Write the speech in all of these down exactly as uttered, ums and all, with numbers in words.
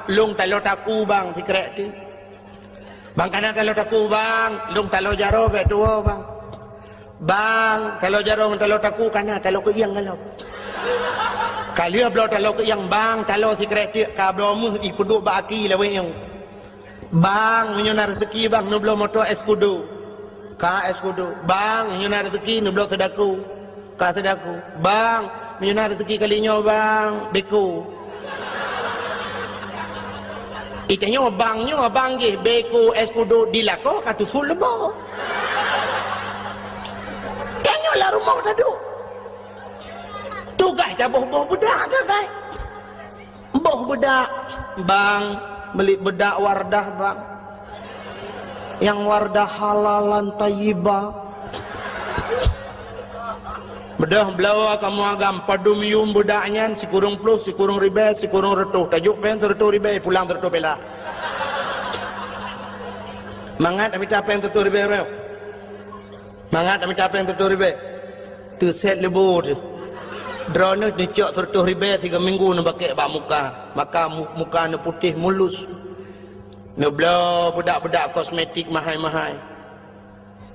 Lôn taloe takue bang sikrek teuk. Bang kana taloe takue bang, lôn taloe jaroe bèk tuwoe bang. Bang, taloe jaroe ngon taloe takue kana, taloe keuieng galom. Ka lheueh bloe taloe keuieng bang, taloe sikrek teuk ka bloe meuh ipeuduek bak aki lawét nyoe. Bang, meunyoe na reuzeki bang, neubloe moto Escudo. Ka Escudo. Bang, meunyoe na reuzeki neubloe Sedaco. Ka Sedaco. Bang, meunyoe na reuzeki kali nyoe bang, Beko. Itanyoe bang nyoe abang jih Beko Escudo dilakoe ka teusut leubo. Tanyoe lam rumoh taduek. Tugaih taboh-boh beudak sagai. Boh beudak, bang, beli beudak Wardah bang. Nyang Wardah halalan thayyibah. Beudôh bloe kamoe agam padum yuem beudak nyan sikureueng ploh, sikureueng ribèe, sikureueng reutôh. Tajok péng sireutôh ribèe, pulang sireutôh peula. Mangat mita péng sireutôh ribèe. Mangat mita péng sireutôh ribèe. Teusét leubo teuh. Droeneuh neucok sireutôh ribèe sigoe minggu neubakèk bak muka. Maka mu-, muka neuputéh mulus. Neubloe beudak-beudak kosmetik mahai-mahai.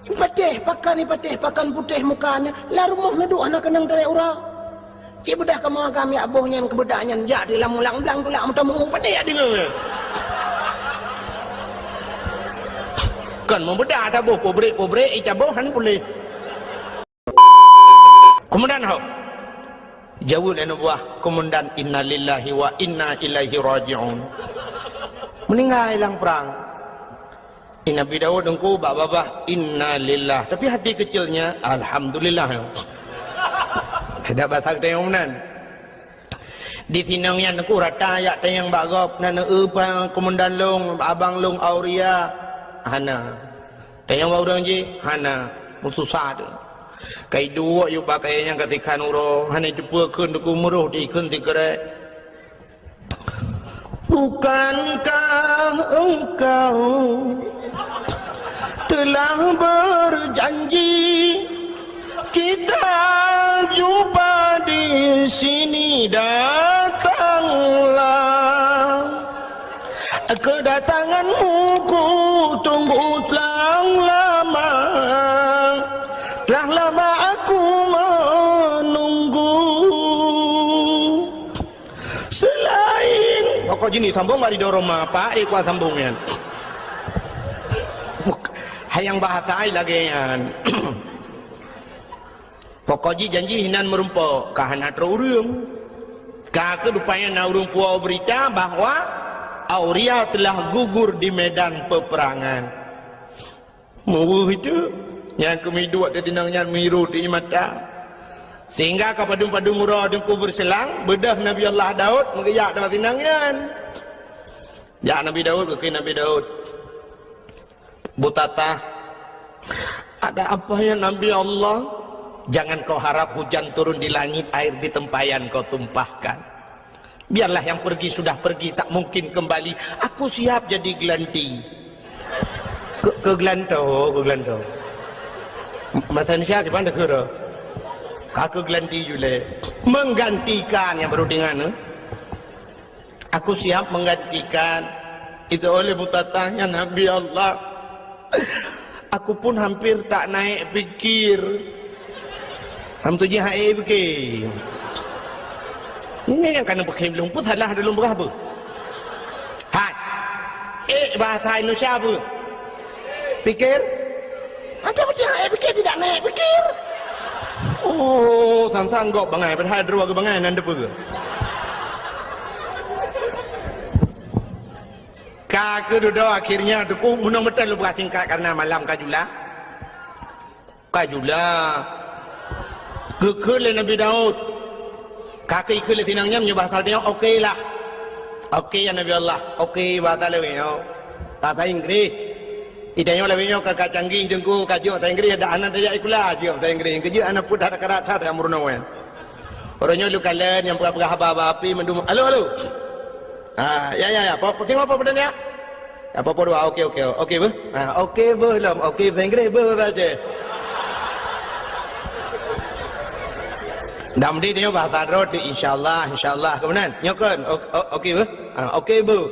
Patéh pakan, patéh pakan putéh muka nyan, lam rumoh neuduek hana keunong tarek uroe. Cit beudôh kamoe agam jak boh nyan keu beudak nyan, jak di lam ulang blang tulak meutameu, patéh jak deungoe. Kon meubeudak taboh, pabrék-pabrék itaboh hana puléh. Komandan ho. Jaweueb lé aneuk buah komandan, "Innalillahi wa inna ilaihi raji'un." Meuninggai lam prang. Nabi Daud teungku bak babah, "Innalillah." Tapi hati keucilnya, "Alhamdulillah." Ada bahasa geutanyoe meunan. Di sinong nyan teungku rata jak tanyong bak gob, "Na neueu pa komandan lôn, abang lôn Auria?" Hana. Tanyong bak ureueng jih, hana. Meususah tu. Kai duek yub bak kayèe nyang ka sikhan uroe, hana jiteupeue kheun teungku, meuroh di kheun sikrek. Bukankah engkau telah berjanji kita jumpa di sini? Datanglah. Kedatanganmu ku tunggu telah lama. Telah lama aku menunggu. Selain, pokok jih sambung bak ridho Roma, Pak, eh, kuat sambung nyan. Buk-, hayang bahasa ai lagèe nyan. Pokok jih janji hinan meurumpok, ka hana trok ureueng. Ka keuh rupanya na ureueng puwoe beurita bahwa Auria telah gugur di medan peperangan. Meuweuh itu, nyang keumiduek teutinong nyan miru di mata. Sehingga ka padum-padum uroe teungku beureuselang, beudôh Nabi Allah Daud meugeujak bak tinong nyan. Jak Nabi Daud, geukheun Nabi Daud, "Butatah, ada apa ya Nabi Allah?" "Jangan kau harap hujan turun di langit, air di tempayan kau tumpahkan. Biarlah yang pergi sudah pergi, tak mungkin kembali. Aku siap jadi gelanti." Keu-, keu gelanto, keu gelanto. Bahasa Indonesia gimana keu? Ka keu gelanti julé. Menggantikan nyang baru dengan, eh? "Aku siap menggantikan." Itu oleh Butatah nyan, "Nabi Allah, aku pun hampir tak naik pikir." Ham tu jih hai pikir. Ini yang kana beukhém lôn pun salah dalam berapa? Hai. Eh, bahasa Indonesia apa? Pikir? Ada betul hai pikir tidak naik pikir. Oh, sang-sang gok bangai, padahal dua ke bangai nan depan. Ka keududoe akhirnya teungku, meunong meuteun lôn peugah singkat karena malam ka jula. Ka jula. Geukheun lé Nabi Daud. Ka keuh ikheun lé tinong nyan meunyoe bahasa nyoe, "Oke lah." "Oke ya Nabi Allah." "Oke" bahasa lawét nyoe. Bahasa Inggris. Itanyoe lawét nyoe ka, ka canggih teungku, ka jeuet bahasa Inggris, dak hana tajak sikula, jeuet bahasa Inggris. Keujeuet hana peuet hana karat that meurunoe. Uroe nyoe lôn kalon nyang peugah-peugah haba-haba api mandum. Halo, halo. Ha, ya, ya, ya. Apa, apa, tengok apa benda ni, ya? Apa, apa dua? Oke, oke. Oke, beuh. Ha, oke, beuh lom. Oke, bahasa Inggris, beuh, bahasa Aceh. Dah meunan nyoe bahasa droe tu, insyaallah, insyaallah. Kemudian, nyoe kan? O-, o-, oke, beuh. Ha, oke, beuh.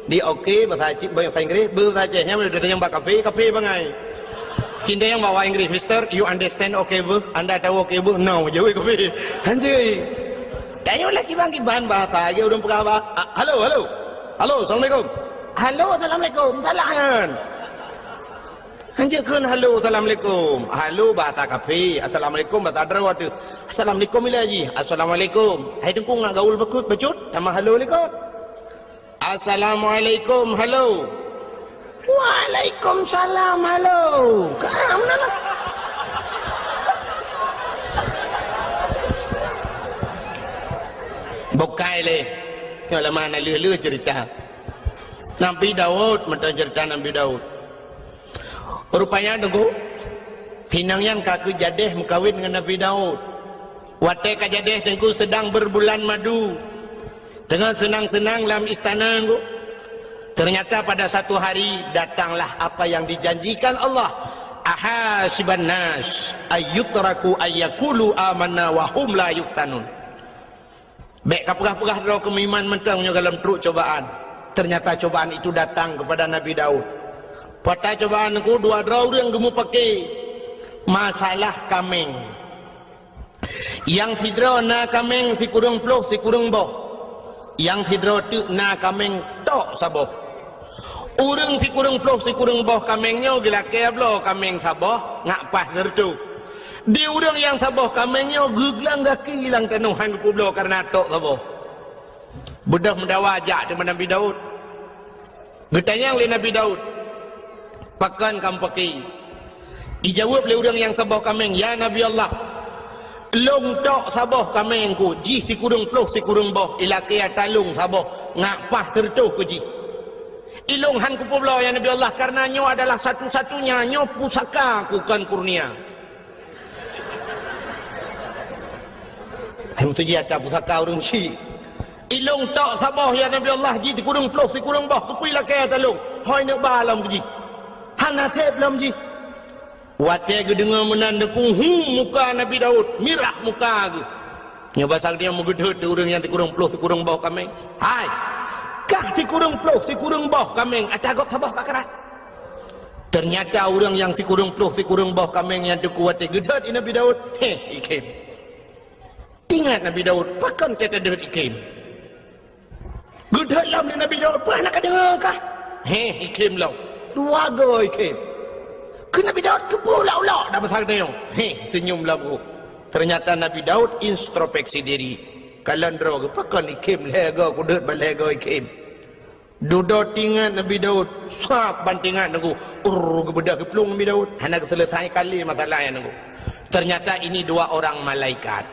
Di oke bahasa Aceh, bahasa Inggréh, beuh bahasa Aceh. Nyang udah datang bak kafe, kafe bangai. Cinta yang bawa Inggréh, "Mister, you understand oke beuh? Anda tahu oke beuh?" "No," jaweueb kafe. Hanjeuet. Tanyoe lagi bang kiban bahasa, lagi ureueng peugah bah, "Ah, halo, halo. Halo, assalamualaikum." "Halo, assalamualaikum." Salah nyan. Hanjeuet kheun halo, assalamualaikum. Halo bahasa kafe, assalamualaikum bahasa droe tu. Assalamualaikum ila ji. Assalamualaikum. Hai teungku ngat gaul bakut bacut, sama halo likot. Assalamualaikum, halo. Waalaikumsalam, halo. Ka meunan lah. Bukai lé. Nyoe lama na leuh-leuh cerita. Nabi Daud, mantong cerita Nabi Daud. Rupanya teungku, sinang nyan ka keu jadeh meukawen ngon Nabi Daud. Watée ka jadeh teungku sedang berbulan madu. Teungoh seunang-seunang lam istana teungku. Ternyata pada satu hari datanglah apa yang dijanjikan Allah. "Ahasiban nas ayyutraku ayyakulu amanna wa hum la yuftanun." Bék ka peugah-peugah droe keu meuiman mantong nyoe gohlom trok cobaan. Ternyata cobaan itu datang kepada Nabi Daud. Pada cobaan teungku dua droe ureueng geumupake masalah kaméng. Nyang sidroe na kaméng sikureueng ploh sikureueng boh. Nyang sidroe teuk na kaméng tok saboh. Ureueng sikureueng ploh sikureueng boh kaméng nyoe geulakée bloe kaméng saboh ngat paih sireutoh. Di ureueng nyang saboh kaméng nyoe geuglang gaki lam tanoh han geupeubloe kareuna tok saboh. Beudôh meudawa jak teuma Nabi Daud. Geutanyong lé Nabi Daud, "Pakon kamoe pake?" Ijaweueb lé ureueng nyang saboh kaméng, "Ya Nabi Allah, lôn tok saboh kaméng ku, jih sikureueng ploh sikureueng boh, ilakée ata lôn saboh, ngat paih sireutoh ku jih. Ilôn han kupeubloe, ya Nabi Allah, kareuna nyoe adalah satu-satunya, nyoe pusaka ku kon kurnia." Hai meutuji ata pusaka ureueng syik. "Ilôn tok saboh, ya Nabi Allah, jih sikureueng ploh sikureueng boh, keupeue ilakée ata lôn? Hôi neuk ba lom keu jih. Hana seb lom jih." Watée geudeungoe meunan teungku, hu, muka Nabi Daud mirah muka geuh. Nyoe basa geutanyoe meugeudeuet di ureueng nyang sikureueng ploh sikureueng boh kaméng. "Hai, kah sikureueng ploh sikureueng boh kaméng, ata gob saboh ka krat." Ternyata ureueng nyang sikureueng ploh sikureueng boh kaméng nyan teungku watée geudeuet di Nabi Daud, heh, ikhém. Teuingat Nabi Daud, pakon teuh tadeuet ikhém. Geudeuet lom lé Nabi Daud, "Peue hana kadeungoe kah?" Heh, ikhém lom. Dua goe ikhém. Keu Nabi Daud keupeue ulok-ulok dak basa geutanyoe? Heh, seunyum lom geuh. Ternyata Nabi Daud introspeksi diri. Kalon droe geuh, "Pakon ikhém lhée goe, kudeuet bak lhée goe ikhém." Dudoe teuingat Nabi Daud, sab ban teuingat teungku. Urr, geubeudôh geuplueng Nabi Daud. Hana geuseuleusai kali masalah nyan teungku. Ternyata ini dua orang malaikat.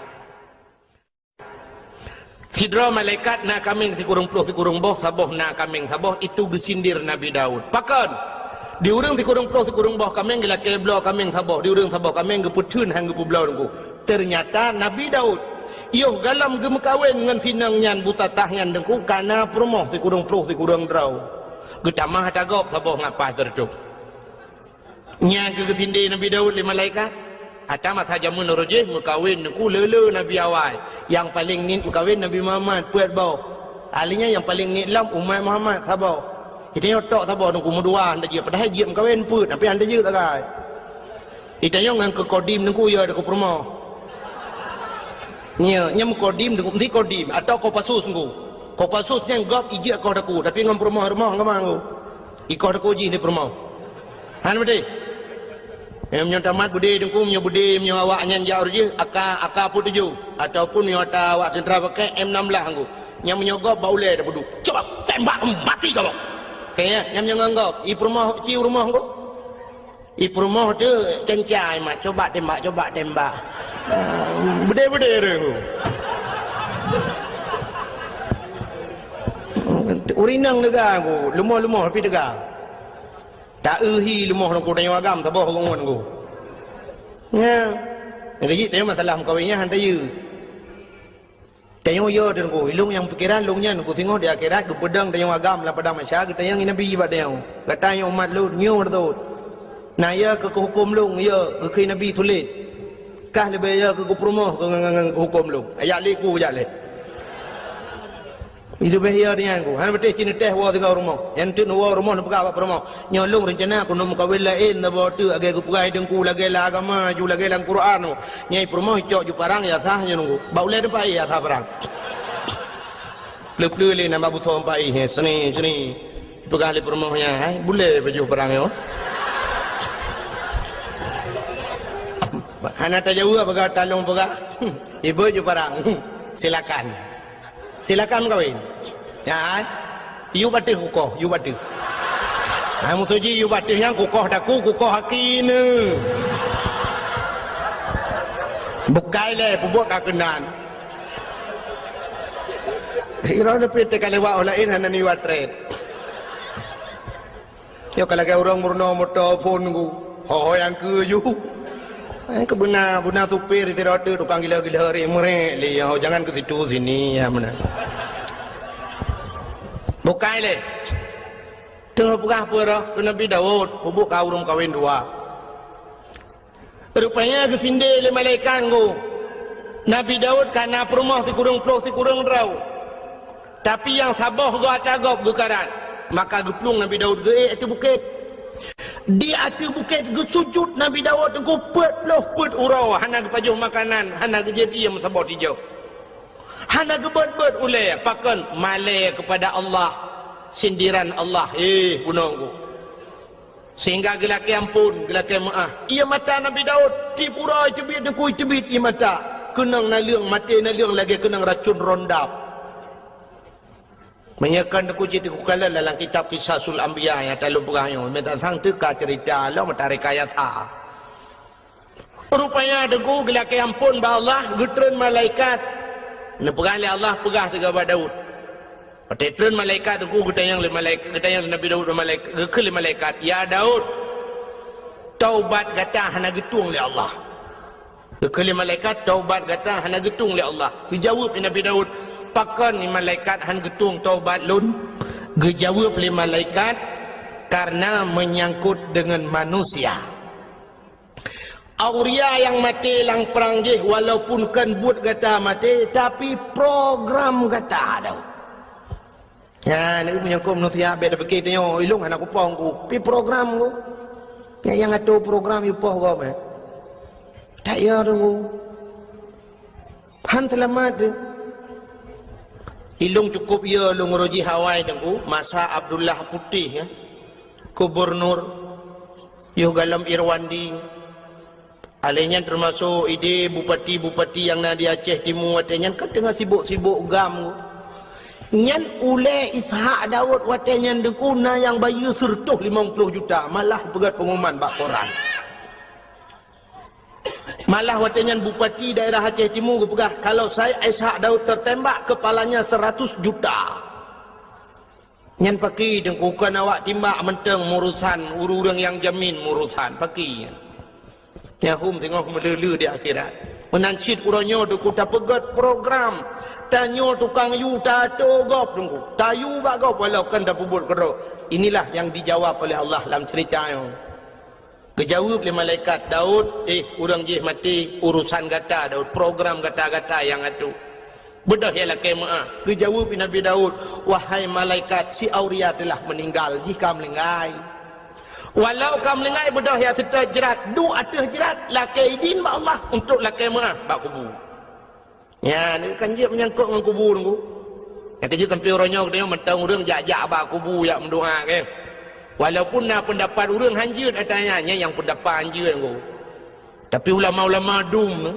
Sidroe malaikat na kaméng sikureueng ploh sikureueng boh, saboh na kaméng saboh, itu geusindir Nabi Daud. Pakon? Di ureueng sikureueng ploh sikureueng boh kaméng geulakée bloe kaméng saboh, di ureueng saboh kaméng geupeutheun han geupeubloe teungku. Ternyata Nabi Daud, yoh gohlom geumeukawen ngon sinong nyan butatah nyan teungku, ka na peurumoh sikureueng ploh sikureueng droe. Geutamah ata gob saboh ngat paih sireutoh. Nyan keuh geusindée Nabi Daud lé malaikat. Ata masa jameun uroe jih meukawen teungku le-le nabi awai. Nyang paleng niet meukawen Nabi Muhammad, peuet boh. Ahli nyan nyang paleng niet lom umat Muhammad, saboh. Geutanyoe tok saboh teungku meudua hana jeuet, padahai jeuet meukawen peuet, tapi hana jeuet sagai. Geutanyoe ngon keu kodim teungku ya keu peurumoh. Nya, nya meukodim teungku, meusti kodim atau Kopassus teungku. Kopassus nyan gob ijeuet koh teungku, tapi ngon peurumoh-rumoh ngon teungku. Ikoh teungku jih di peurumoh. Han beutôi? Meunyoe tamat beudé teungku, meunyoe beudé, meunyoe awak nyan jak uroe jih, aka, aka peuet tujoh. Ataupun meunyoe ata awak teuntra pakai M enam belas teungku. Nyang meunyoe gob bak ulée tapeuduek. Coba tembak mati kau. Kaya, nyang meunyoe ngon gob, i peurumoh, ci u rumoh teungku. I peurumoh tu cencai mat, coba tembak, coba tembak. Ah, beudé-beudé teungku. Urinang teuga teungku, lumoh-lumoh tapi teuga. Ta-eu hi lumoh teungku tanyoe agam saboh ureueng teungku. Nya. Nyang keuh jih tanyoe masalah meukawen nyan han tayue. Tanyoe yo teungku, ilong nyang pikeran lôn nyan teungku singoh di akhirat geupeudong tanyoe agam lam padang mahsyar geutanyong Nabi bak tanyoe. Gata nyoe umat lôn, nyoe beutôi. Na yo keu hukôm lôn, yo keu Nabi tuléh. Kah leubeh yo keu peurumoh keu ngon, ngon, ngon hukôm lôn. Ajak lé ku, jak lé. Itu beh ya dengan ku. Hana beuteh cit neutéh woe sigoe rumoh. Nyang teuk neuwoe rumoh neupeugah bak peurumoh, "Nyoe lôn reuncana keuneuk meukawen laén saboh teuk, lagée geupeugah Teungku, lagée lam agama ju, lagée lam Quran. Nyai peurumoh cok ju parang ya sah nyoe nunggu." Bak ulée teumpat ya sah parang. Pleu-pleu lé nambah busoe empat ih, seni, seni. Peugah lé peurumoh nyan, "Hai, bulée pajoh parang nyoe?" Hana tajaweueb peugah, talong peugah. Ibu ju parang. Silakan. Silakan meukawen. Ya, hai. Yub ateueh kukoh, yub ateueh. Hai, musoji yub ateueh nyang kukoh daku, kukoh aki neu. Bukai lé, peubuet ka keunan. Iro neupit teuka lewat orang laén hana niwat treb. Nyoe ka lagée ureuëng meurunoe moto phon ku. Ho-ho nyang keu ju. Eh, keu beuna, beuna supir sidroe teuk tukang gila-gila ri meurek lé, "Oh, jangan ke situ, sini," ya meunan. Bukai lé. Teungoh peugah peue roh keu Nabi Daud, peubuet ka ureuëng kawen dua. Rupanya geusindée lé malaikat ngô. Nabi Daud ka na peurumoh sikureueng ploh sikureueng droe. Tapi nyang saboh geuh ata gob geukarat. Maka geuplueng Nabi Daud geuék ateueh bukét. Di ateueh bukét geusujut Nabi Daud teungku peuet ploh peuet uroe, hana geupajoh makanan, hana geujép ié meusaboh tijoh. Hana geubeuet-beuet ulée, pakon malée keupada Allah, sindiran Allah, eh, bunoe ngô. Sehingga geulakée amphon, geulakée meuáh. Ié mata Nabi Daud, tiep uroe teubiet, teungku teubiet ié mata. Keunong naleueng, maté naleueng lagée keunong racun rondap. Meunyoe kon teungku cit teungku kalon dalam kitab Qisasul Anbiya nyang talôn peugah nyoe, meutatang teuka ceurita lom meutareka yasa. Rupanya teungku geulakée amphon bak Allah, geutreun malaikat. Neupeugah lé Allah, peugah sigoe bak Daud. Watée treun malaikat teungku geutanyong lé malaikat, geutanyong lé Nabi Daud bak malaikat, geukheun lé malaikat, "Ya Daud, taubat gata hana geutueng lé Allah." Geukheun lé malaikat, "Taubat gata hana geutueng lé Allah." Geujaweueb lé Nabi Daud, "Pakon ni malaikat hana geutueng taubat lôn?" Geujaweueb lé malaikat, "Karena menyangkut dengan manusia." Auria nyang maté lam prang jih, walaupun kon buet gata maté, tapi program gata, Daud. Nyan, meunyoe keu manusia, bèk tapike tanyoe, ilong hana kupoh ku, pi program ku. Nyang, nyang atur program, ipoh gob, eh. Tak ya, Teungku. Han seulamat, eh. Ilong cukup ya, lôn uroe jih awai, Teungku, masa Abdullah Putih, eh. Gubernur, yoh galom Irwandi. Alèh nyan teumasok idéh bupati-bupati nyang na di Aceh Timu watèe nyan kan teungoh sibok-sibok gam. Nyan ulèe Ishak Daud watèe nyan Teungku na nyang bayeue seureutôh limong ploh juta, malah peugöt pengumuman bak koran. Malah watèe nyan bupati daerah Aceh Timu geupeugah, "Kalau saya Ishak Daud tertembak, kepalanya seratus juta." Nyan pakri Teungku, kon awak timbak mantong meurusan, ureueng nyang jamin meurusan, pakri nyan. Nyang hom teungoh meuleu-leu di akhirat. Meunan cit uroe nyoe Teungku tapeugöt program. Tanyoe tukang yue tato gob Teungku. Tayue bak gob walau kon tapeubuet keudroe. Inilah yang dijawab oleh Allah lam cerita nyoe. Geujaweueb lé malaikat, "Daud, eh, ureueng jih maté, urusan gata, Daud, program gata-gata nyang atur. Beudôh ya lakèe meu'ah." Geujaweueb lé Nabi Daud, "Wahai malaikat, si Auria telah meninggal, jih ka meuninggai. Walau ka meuninggai, beudôh ya seutôt jrat, duek ateueh jrat, lakèe idin bak Allah untuk lakèe meu'ah bak kubu." Nyan, kan jeuet meunyangkot ngon kubu Teungku. Nyang keujeuet sampoe uroe nyoe geutanyoe mantong ureueng jak-jak bak kubu jak meudoa, kan. Walaupun na peundapat ureueng hanjeuet ata nyan, nyan nyang peundapat hanjeuet Teungku. Tapi ulama-ulama dum nyoe,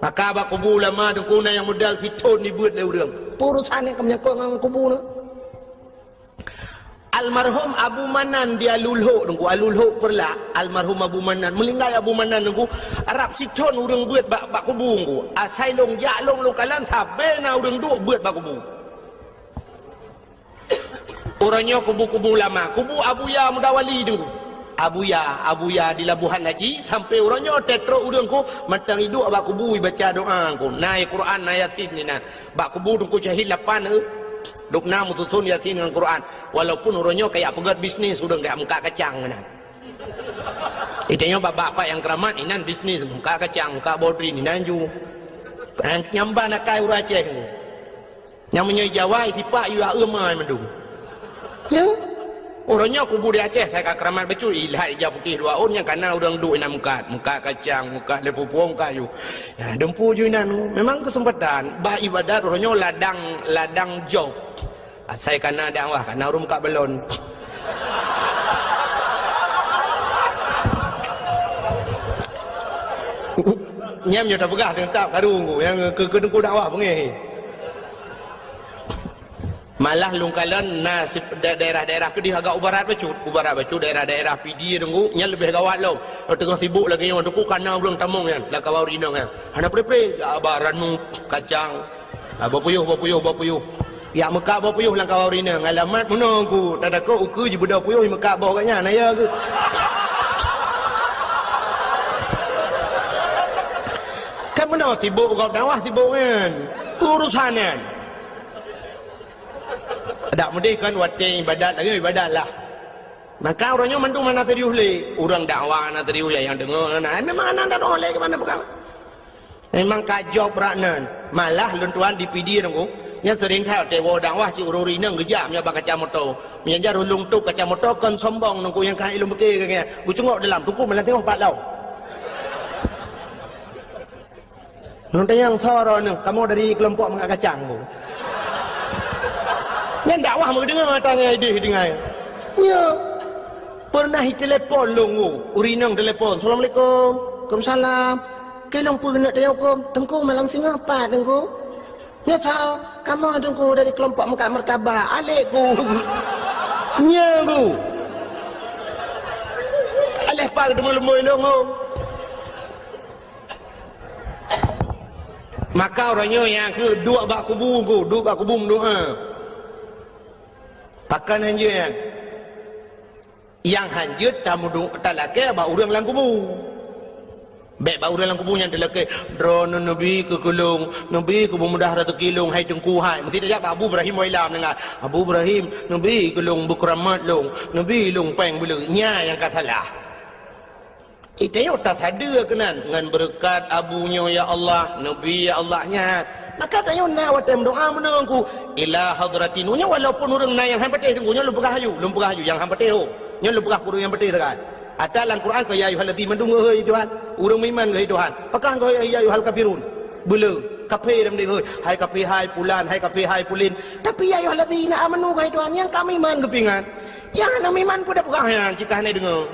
maka bak kubu ulama Teungku na nyang modal sithon jibeuet lé ureueng. Peue urusan nyang ka meunyangkot ngon kubu nyoe? Almarhum Abu Manan di Alulhok Teungku, Alulhok Peureulak, almarhum Abu Manan. Meuninggai Abu Manan Teungku, rab sithon ureueng beuet bak, bak kubu Teungku. Asai lôn jak lôn, lôn kalon sabe na ureueng duek beuet bak kubu. Uroe nyoe kubu-kubu ulama, kubu Abuya Mudawali Teungku. Abuya, Abuya di Labuhan Haji, sampoe uroe nyoe teutrok ureueng Teungku mantong iduek bak kubu ibaca doa Teungku. Na Quran, na Yasin di nan. Bak kubu Teungku syahid lapan, eh. Dum na meususon Yasin ngon Quran. Walaupun uroe nyoe kajak peugöt bisnis ureueng kajak meukat kacang meunan. Itanyoe bak bapak nyang keuramat inan bisnis meukat kacang, meukat bodrin inan ju. Nyang ban akai ureueng Aceh. Nyang meunyoe Jawa, sipak yue aeum ai mandum. Ya. Uroe nyoe kubu di Aceh, sai ka keuramat bacut, ilhat ija putéh dua ôn nyang kana ureuëng duek inan meukat, meukat kacang, meukat lé pupueng kayu. Ya, dumpu ju inan. Memang keuseumpatan, bah ibadat uroe nyoe ladang, ladang job. Asai kana dakwah, kana ureuëng meukat balon. Nyam nyoe tapeugah teutab karu nyang keu, keu teungku dakwah beungéh. Malah lôn kalon na si-, da-, daerah-daerah keudeh agak u barat bacut, u barat bacut daerah-daerah Pidie teungku, nyan leubeh gawat lom. Teungoh sibuk lagée nyoe teungku kana ureuëng tamong nyan, lam kawan ureuëng inong nyan. Hana pre-pre, jak ba ranup, kacang. Ah, boh puyôh, boh puyôh, boh puyôh. Jak meukat boh puyôh lam kawan ureuëng inong. Alamat meunoe teungku, tadakot ukeue jibeudôh puyôh meukat boh gobnyan, na ya keuh. Kan meunoe sibuk gob dakwah sibuk nyan. Urusan nyan. Dak meudeh kan watée ibadat lagée ibadat lah. Maka uroe nyoe mandum hana serius lé. Ureuëng dakwah hana serius, nyang deungoe hana. Ai memang hana deungoe lé keumanö peugah. Memang ka job brat nan. Malah lôn tuan di Pidie teungku, nyan seuring that watée woe dakwah cit ureuëng inong geujak meunyoe bak kaca moto. Meunyoe jar ulôn tôb kaca moto kon sombong teungku nyang ka ilôn beuke keu nyan. Geucungok dalam teungku malah tengok pat lom. Nyoe tanyong soe droeneuh, kamoe dari keulompok meukat kacang bu. Nyan dakwah meudeungoe ata ngai deh dengai. Nyoe. Pernah itelepon lôn, ureuëng inong telepon, "Assalamualaikum." "Waalaikumsalam." "Keu lôn peue keuneuk tanyong huköm?" "Teungku malam singoh pat, Teungku." "Nyoe soe?" "Kamoe Teungku dari keulompok meukat martabak." "Alek ku." Nyoe ku. Aleh pat teumeuleumui lôn. Maka uroe nyoe nyang keu duek bak kubu ku, duek bak kubu meudoa. Pakon hanjeuet nyan? Nyang hanjeuet tameudu-, talakée bak ureuëng lam kubu. Bék bak ureuëng lam kubu nyan talakée, "Droeneuh neubi keu keu lôn, neubi keu beumudah raseuki lôn, hai Teungku hai." Meusti tajak bak Abu Ibrahim Wailam deungon, "Abu Ibrahim, neubi keu lôn beukeuramat lôn, neubi lôn péng beuleueh." Nyan nyang ka salah. Itayok tasadeue keunan ngon beureukat abu nyoe, ya Allah, neubi, ya Allah, nyan. Maka tanyoe na watée meudoa meunoe ku, "Ila hadratin." Nyoe walaupun ureuëng na nyang han patéh teungku, nyoe lôn peugah aju, lôn peugah aju nyang han patéh ho. Nyoe lôn peugah keu ureuëng nyang patéh sagai. Ata lam Quran keu, "Ya ayyuhallazina," mandum geuhôi Tuhan. Ureuëng meuiman geuhôi Tuhan. Pakon geuhôi, "Ya ayyuhal kafirun." Beuleu, kafé lam deh geuhôi. Hai kafé, hai pulan, hai kafé, hai pulin. Tapi, "Ya ayyuhallazina amanu," geuhôi Tuhan, nyang ka meuiman geupeuingat. Nyang hana meuiman peue tapeugah nyan, cit ka hana deungoe.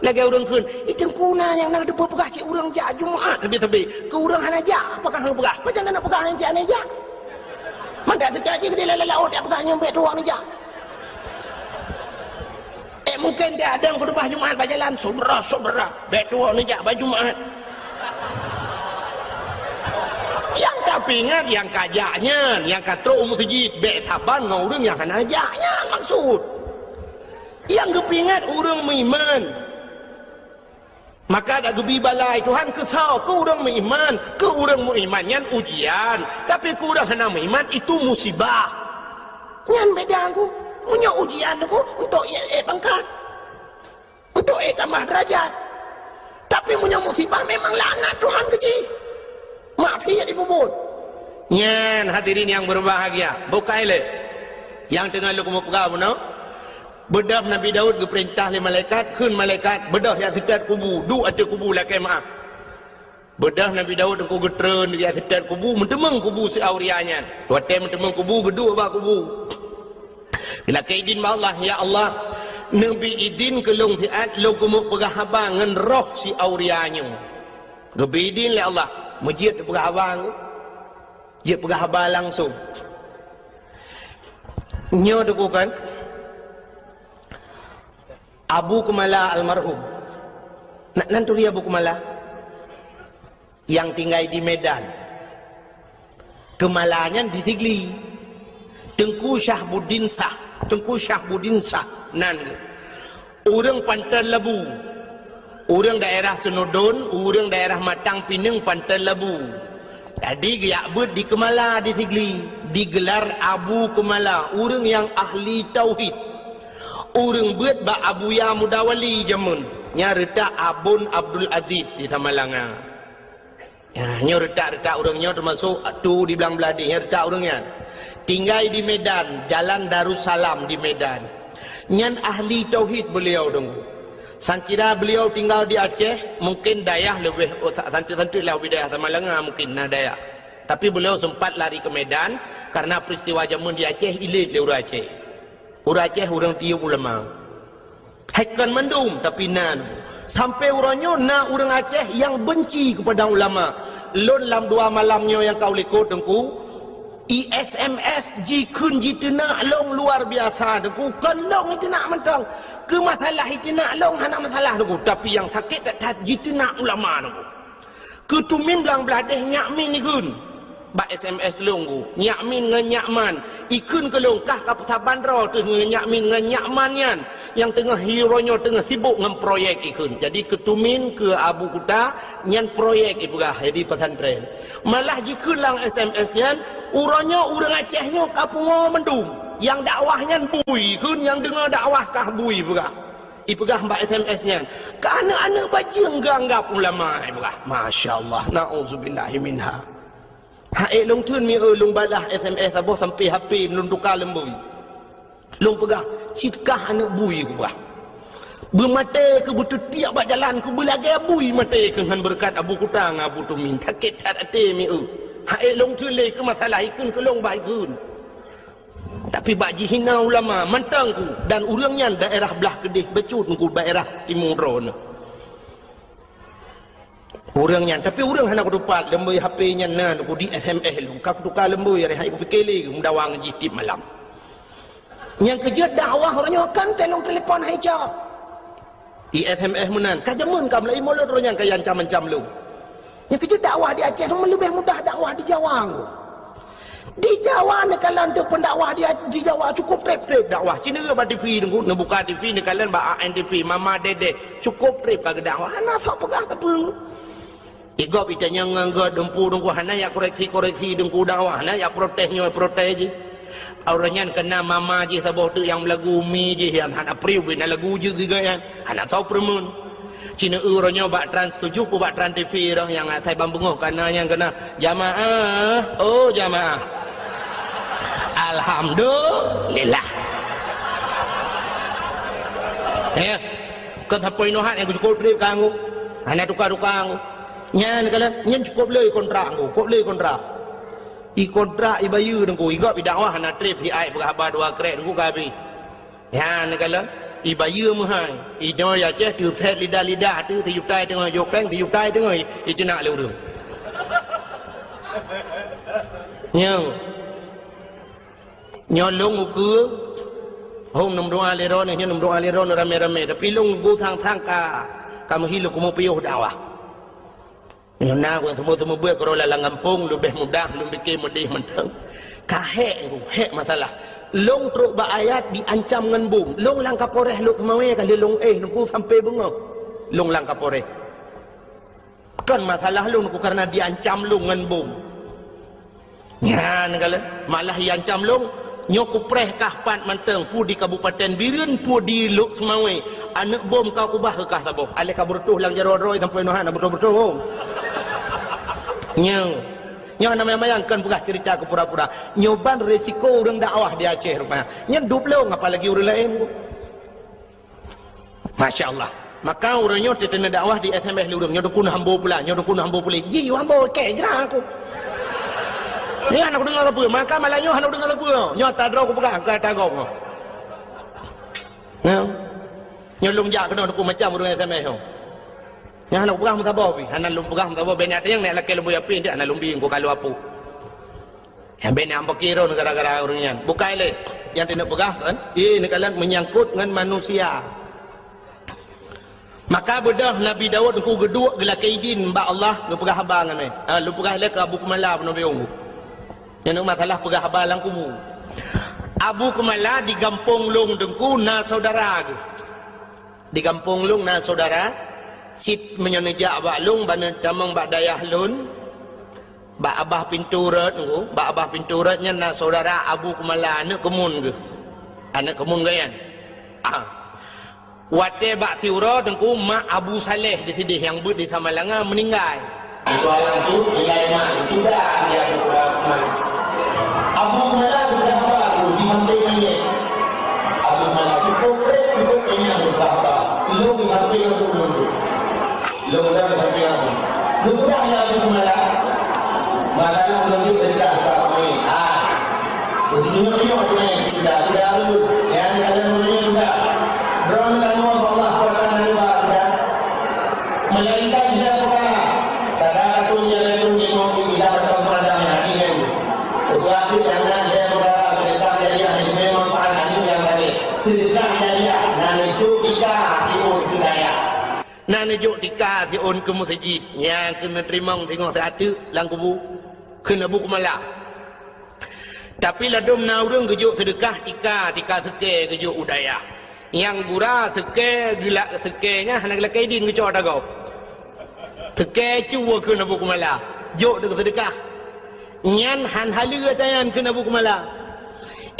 Lagée ureuëng kheun, "Ih, teungku na nyang na teupeue peugah cit ureuëng jak Jumat sabe-sabe. Keu ureuëng hana jak, pakon han peugah? Pajan na peugah nyang cit hana jak?" Mangat seutia jih keudeh lalai laôt jak peugah nyoe bék tuwoe neujak. Eh, mungken di adang khutubah Jumat bak jalan, "Syedara-syedara, bék tuwoe neujak bak Jumat." Nyang tapeuingat nyang ka jak nyan, nyang ka trok u meuseujid, bék saban ngon ureuëng nyang hana jak nyan maksud. Nyang geupeuingat ureuëng meuiman. Maka dak geubi balai Tuhan keu soe? Keu ureuëng meuiman. Keu ureuëng meuiman nyan ujian, tapi keu ureuëng hana meuiman itu musibah. Nyan beda ku. Meunyoe ujian ku untuk ék, ék pangkat, untuk ék tamah deurajat. Tapi meunyoe musibah memang laknat Tuhan keu jih. Maksiat jipeubuet. Nyan hadirin nyang berbahagia, bukai lé. Nyang teungoh lôn keumeung peugah bunoe, beudôh Nabi Daud geupeurintah lé malaikat, kheun malaikat, "Beudôh jak seutôt kubu, duek ateueh kubu lakée meuáh." Beudôh Nabi Daud teungku geutreun jak seutôt kubu, meuteumeung kubu si Auria nyan. Watée meuteumeung kubu, geuduek bak kubu. Geulakée idin bak Allah, "Ya Allah, neubi idin keu lôn siat lôn keumeung peugah haba ngon roh si Auria nyoe." Geubi idin lé Allah, meujeuet peugah haba, jeuet peugah haba langsong. Nyoe teungku kan, Abu Keumala almarhum. Na, nan turi Abu Keumala? Nyang tinggai di Medan. Keumala nyan di Sigli. Teungku Syahbuddin Syah. Teungku Syahbuddin Syah nan geuh. Ureuëng Panton Labu. Ureuëng daerah Seunudon, ureuëng daerah Matang Pineung Panton Labu. Jadi geujak beuet di Keumala di Sigli, digelar Abu Keumala, ureuëng nyang ahli tauhid. Ureuëng beuet bak Abuya Muda Wali jameun, nyang reutak Abon Abdul Aziz di Samalanga. Ya, nyoe reutak-reutak ureuëng nyoe teumasok tu di Blang Bladeh, nyoe reutak ureuëng nyan. Tinggai di Medan, Jalan Darussalam di Medan. Nyan ahli tauhid beliau, Teungku. Sangkira beliau tinggal di Aceh, mungkin dayah leubeh, oh, sa-, santeuk-santeuk lah wilayah Samalanga mungkin na dayah. Tapi beliau sempat lari ke Medan karena peristiwa jameun di Aceh, ilét lé ureuëng Aceh. Ureuëng Aceh ureuëng tiyeuk ulama. Hai kon mandum, tapi na. Sampai uroe nyoe na ureuëng Aceh nyang benci kepada ulama. Lôn lam dua malam nyoe nyang ka u likot, Teungku, i S M S jikheun jiteunak lôn luar biasa, Teungku. Kon lôn jiteunak mantong. Keu masalah jiteunak lôn hana masalah, Teungku. Tapi nyang sakét that-that jiteunak ulama, Teungku. Keu Tumin Blang Blahdeh Nyak Min ikheun bak S M S lôn, Teungku. Nyak Min ngon Nyak Man ikheun keu lôn, kah ka peusaban droe teuh ngon Nyak Min ngon Nyak Man nyan, nyang teungoh uroe nyoe teungoh sibok ngon proyek ikheun. Jadi keu Tumin, keu Abu Kuta nyan proyek ipeugah, jadi pesantren. Malah jikheun lam S M S nyan, uroe nyoe ureuëng Aceh nyoe ka pungo mandum. Nyang dakwah nyan bui ikheun, nyang deungoe dakwah kah bui peugah. Ipeugah bak S M S nyan, keu aneuëk-aneuëk bajeueng geuanggab ulama, ipeugah. Masya Allah, na'udzubillahi minha. Hai lôn theun mi, eh, lôn balah S M S saboh sampai H P lôn tuka lom bui. Lôn peugah, cit kah aneuëk bui, kupeugah. Beumaté keu beuteutiek bak jalan, keu beulagée bui maté keu ngon beureukat Abu Kuta ngon Abu Tumin. Sakét that até mi, eh. Hai lôn theun lé keu masalah ikheun keu lôn bah ikheun. Tapi bak jihina ulama mantong, Teungku, dan ureuëng nyan daerah blah keudeh bacut, Teungku, daerah timu droeneuh. Ureuëng nyan, tapi ureuëng hana kutupat, leumboi H P nyan na, Teungku, di S M S lôn. Ka kutuka leumboi, hari hai kupike lé, meudawa ngon jih tiep malam. Nyang keujeuet dakwah uroe nyoe kan teuh lôn telepon hai jak. I S M S meunan, ka jameun ka meulaie mulod droe nyan ka iancam-ancam lôn. Nyang keujeuet dakwah di Aceh meuleubieh mudah dakwah di Jawa, Teungku. Di Jawa neukalon teuh pendakwah di, di Jawa cukup treb-treb dakwah. Ci neureuek bak T V, Teungku, neubuka T V neukalon bak A N T V, Mama Dedeh, cukup treb ka geudakwah. Hana sok peugah sapeue, Teungku. Igob itanyong ngon gob dumpu, Teungku, hana yak koreksi-koreksi, Teungku, dakwah, hana yak protes nyoe protes jih. Awak nyan keunan mama jih saboh teuk nyang meulagu, mi jih nyang hana priu bina lagu jeuet geugat nyan. Hana tao peureumeun. Ci neureuek uroe nyoe bak Trans tujoh, bak Trans T V roh nyang asai ban beungoh kana nyang keunan, "Jamaah, oh jamaah." Alhamdulillah. Ya. Keu sapeue inoe hat nyang cukup treb kanggo. Hana tuka-tuka kanggo. Nyan neukalon, nyan cukup le kontrak Teungku, cukup le kontrak. I kontrak i bayeue Teungku, igob i dakwah hana treb, si ai peugah haba dua krek Teungku ka habéh. Nyan neukalon, i bayeue meuhai. I nyoe i Aceh teuset lidah-lidah teuh, sijuta teungoh jok péng, sijuta teungoh i, iteunak lé ureuëng. Nyoe. Nyoe lôn ukeue, hom neumeudoa lé droeneuh, nyoe neumeudoa lé droeneuh ramé-ramé. Tapi lôn ukeue sang-sang ka, ka meuhi lôn keumeung piôh dakwah. Nyoe na ureuëng seumeubeuet-seumeubeuet keudroe lam gampông, leubeh mudah lôn pike meudeh mantong. Ka hék, hék masalah. Lôn trok bak ayat diancam ngon bom. Lôn lam Kapolres Lhokseumawe ka lheueh lôn éh Teungku sampoe beungoh. Lôn lam Kapolres. Kon masalah lôn Teungku, kareuna diancam lôn ngon bom. Nyan kalon, malah iancam lôn, nyoe kupreh kah pat mantong, peue di Kabupaten Bireuen, peue di Lhokseumawe. Aneuëk bom ka kubah keu kah saboh. Aléh ka beureutoh lam jaroe droe sampoe nyoe hana beureutoh-beureutoh. Nyoe. Nyoe hana mayang-mayang, kon peugah ceurita keu pura-pura. Nyoe ban resiko ureuëng dakwah di Aceh rupanya. Nyan dub lôn, apalagi ureuëng laén. Masya Allah. Maka ureuëng nyoe teuteuna dakwah di S M S lé ureuëng, nyoe Teungku na hambo pula, nyoe Teungku na hambo puléh. Ji hambo keu jra aku. Nyoe hana kudeungoe sapeue, maka malam nyoe hana kudeungoe sapeue. Nyoe atra droe kupeugah, ka atra gob nyoe. Nyoe. Nyoe lôn jak keunoe Teungku macam ureuëng S M S nyoe. Nyoe hana kupeugah meusaboh pih, hana lôn peugah meusaboh, bèk na teunyang na lakée lôn buya pih, hana lôn bi, Teungku kalu apuk. Nyang bèk na ampaki droe gara-gara ureuëng nyan. Bukai lé. Nyang teuneuk peugah kan? Ié neukalon meunyangkot ngon manusia. Maka beudôh Nabi Daud Teungku geuduek geulakée idin bak Allah geupeugah haba ngon mé. Ha, lôn peugah lé keu Abu Keumala peunoh biông. Nyang masalah peugah haba lam kubu. Abu Keumala di gampông lôn Teungku na saudara geuh. Di gampông lôn na saudara, cit meunyoe neujak bak lôn, ban neutamong bak dayah lôn, bak abah pintoe rot Teungku, bak abah pintoe rot nyan na saudara Abu Keumala, aneuëk keumun geuh. Aneuëk keumun geuh nyan. Ah. Watée bak siuroe Teungku, mak Abu Saleh di sideh nyang beuet di Samalanga meuninggai. Abu Keumala Mudah-mudahan sampai aku. Mudah ya aku kemana? Masalah menunjuk cerita tak ramai. Ah. Tunjuk-tunjuk tu naik cerita. Tidak ada. Yang ada menunjuk juga. Berang lalu Allah Taala juga. Melainkan dia bukan. Sadaqatun jariyatul ilmu tidak bertemu pada yang ini. Tetapi anak dia bukan sedekah jariah yang memang pahala yang tadi. Sedekah jariah dan itu kita ikut budaya. Na neujok tika siôn keu meuseujid, nyang keuneuk teurimong singoh siat teuk lam kubu, kheun Abu Keumala. Tapi ladôm na ureuëng geujok seudeukah tika, tika seukée geujok u dayah. Nyang gura seukée geulak seukée nyan hana geulakée idin geucok ata gob. Seukée cue kheun Abu Keumala, jok deuk seudeukah. Nyan han haleue ata nyan kheun Abu Keumala.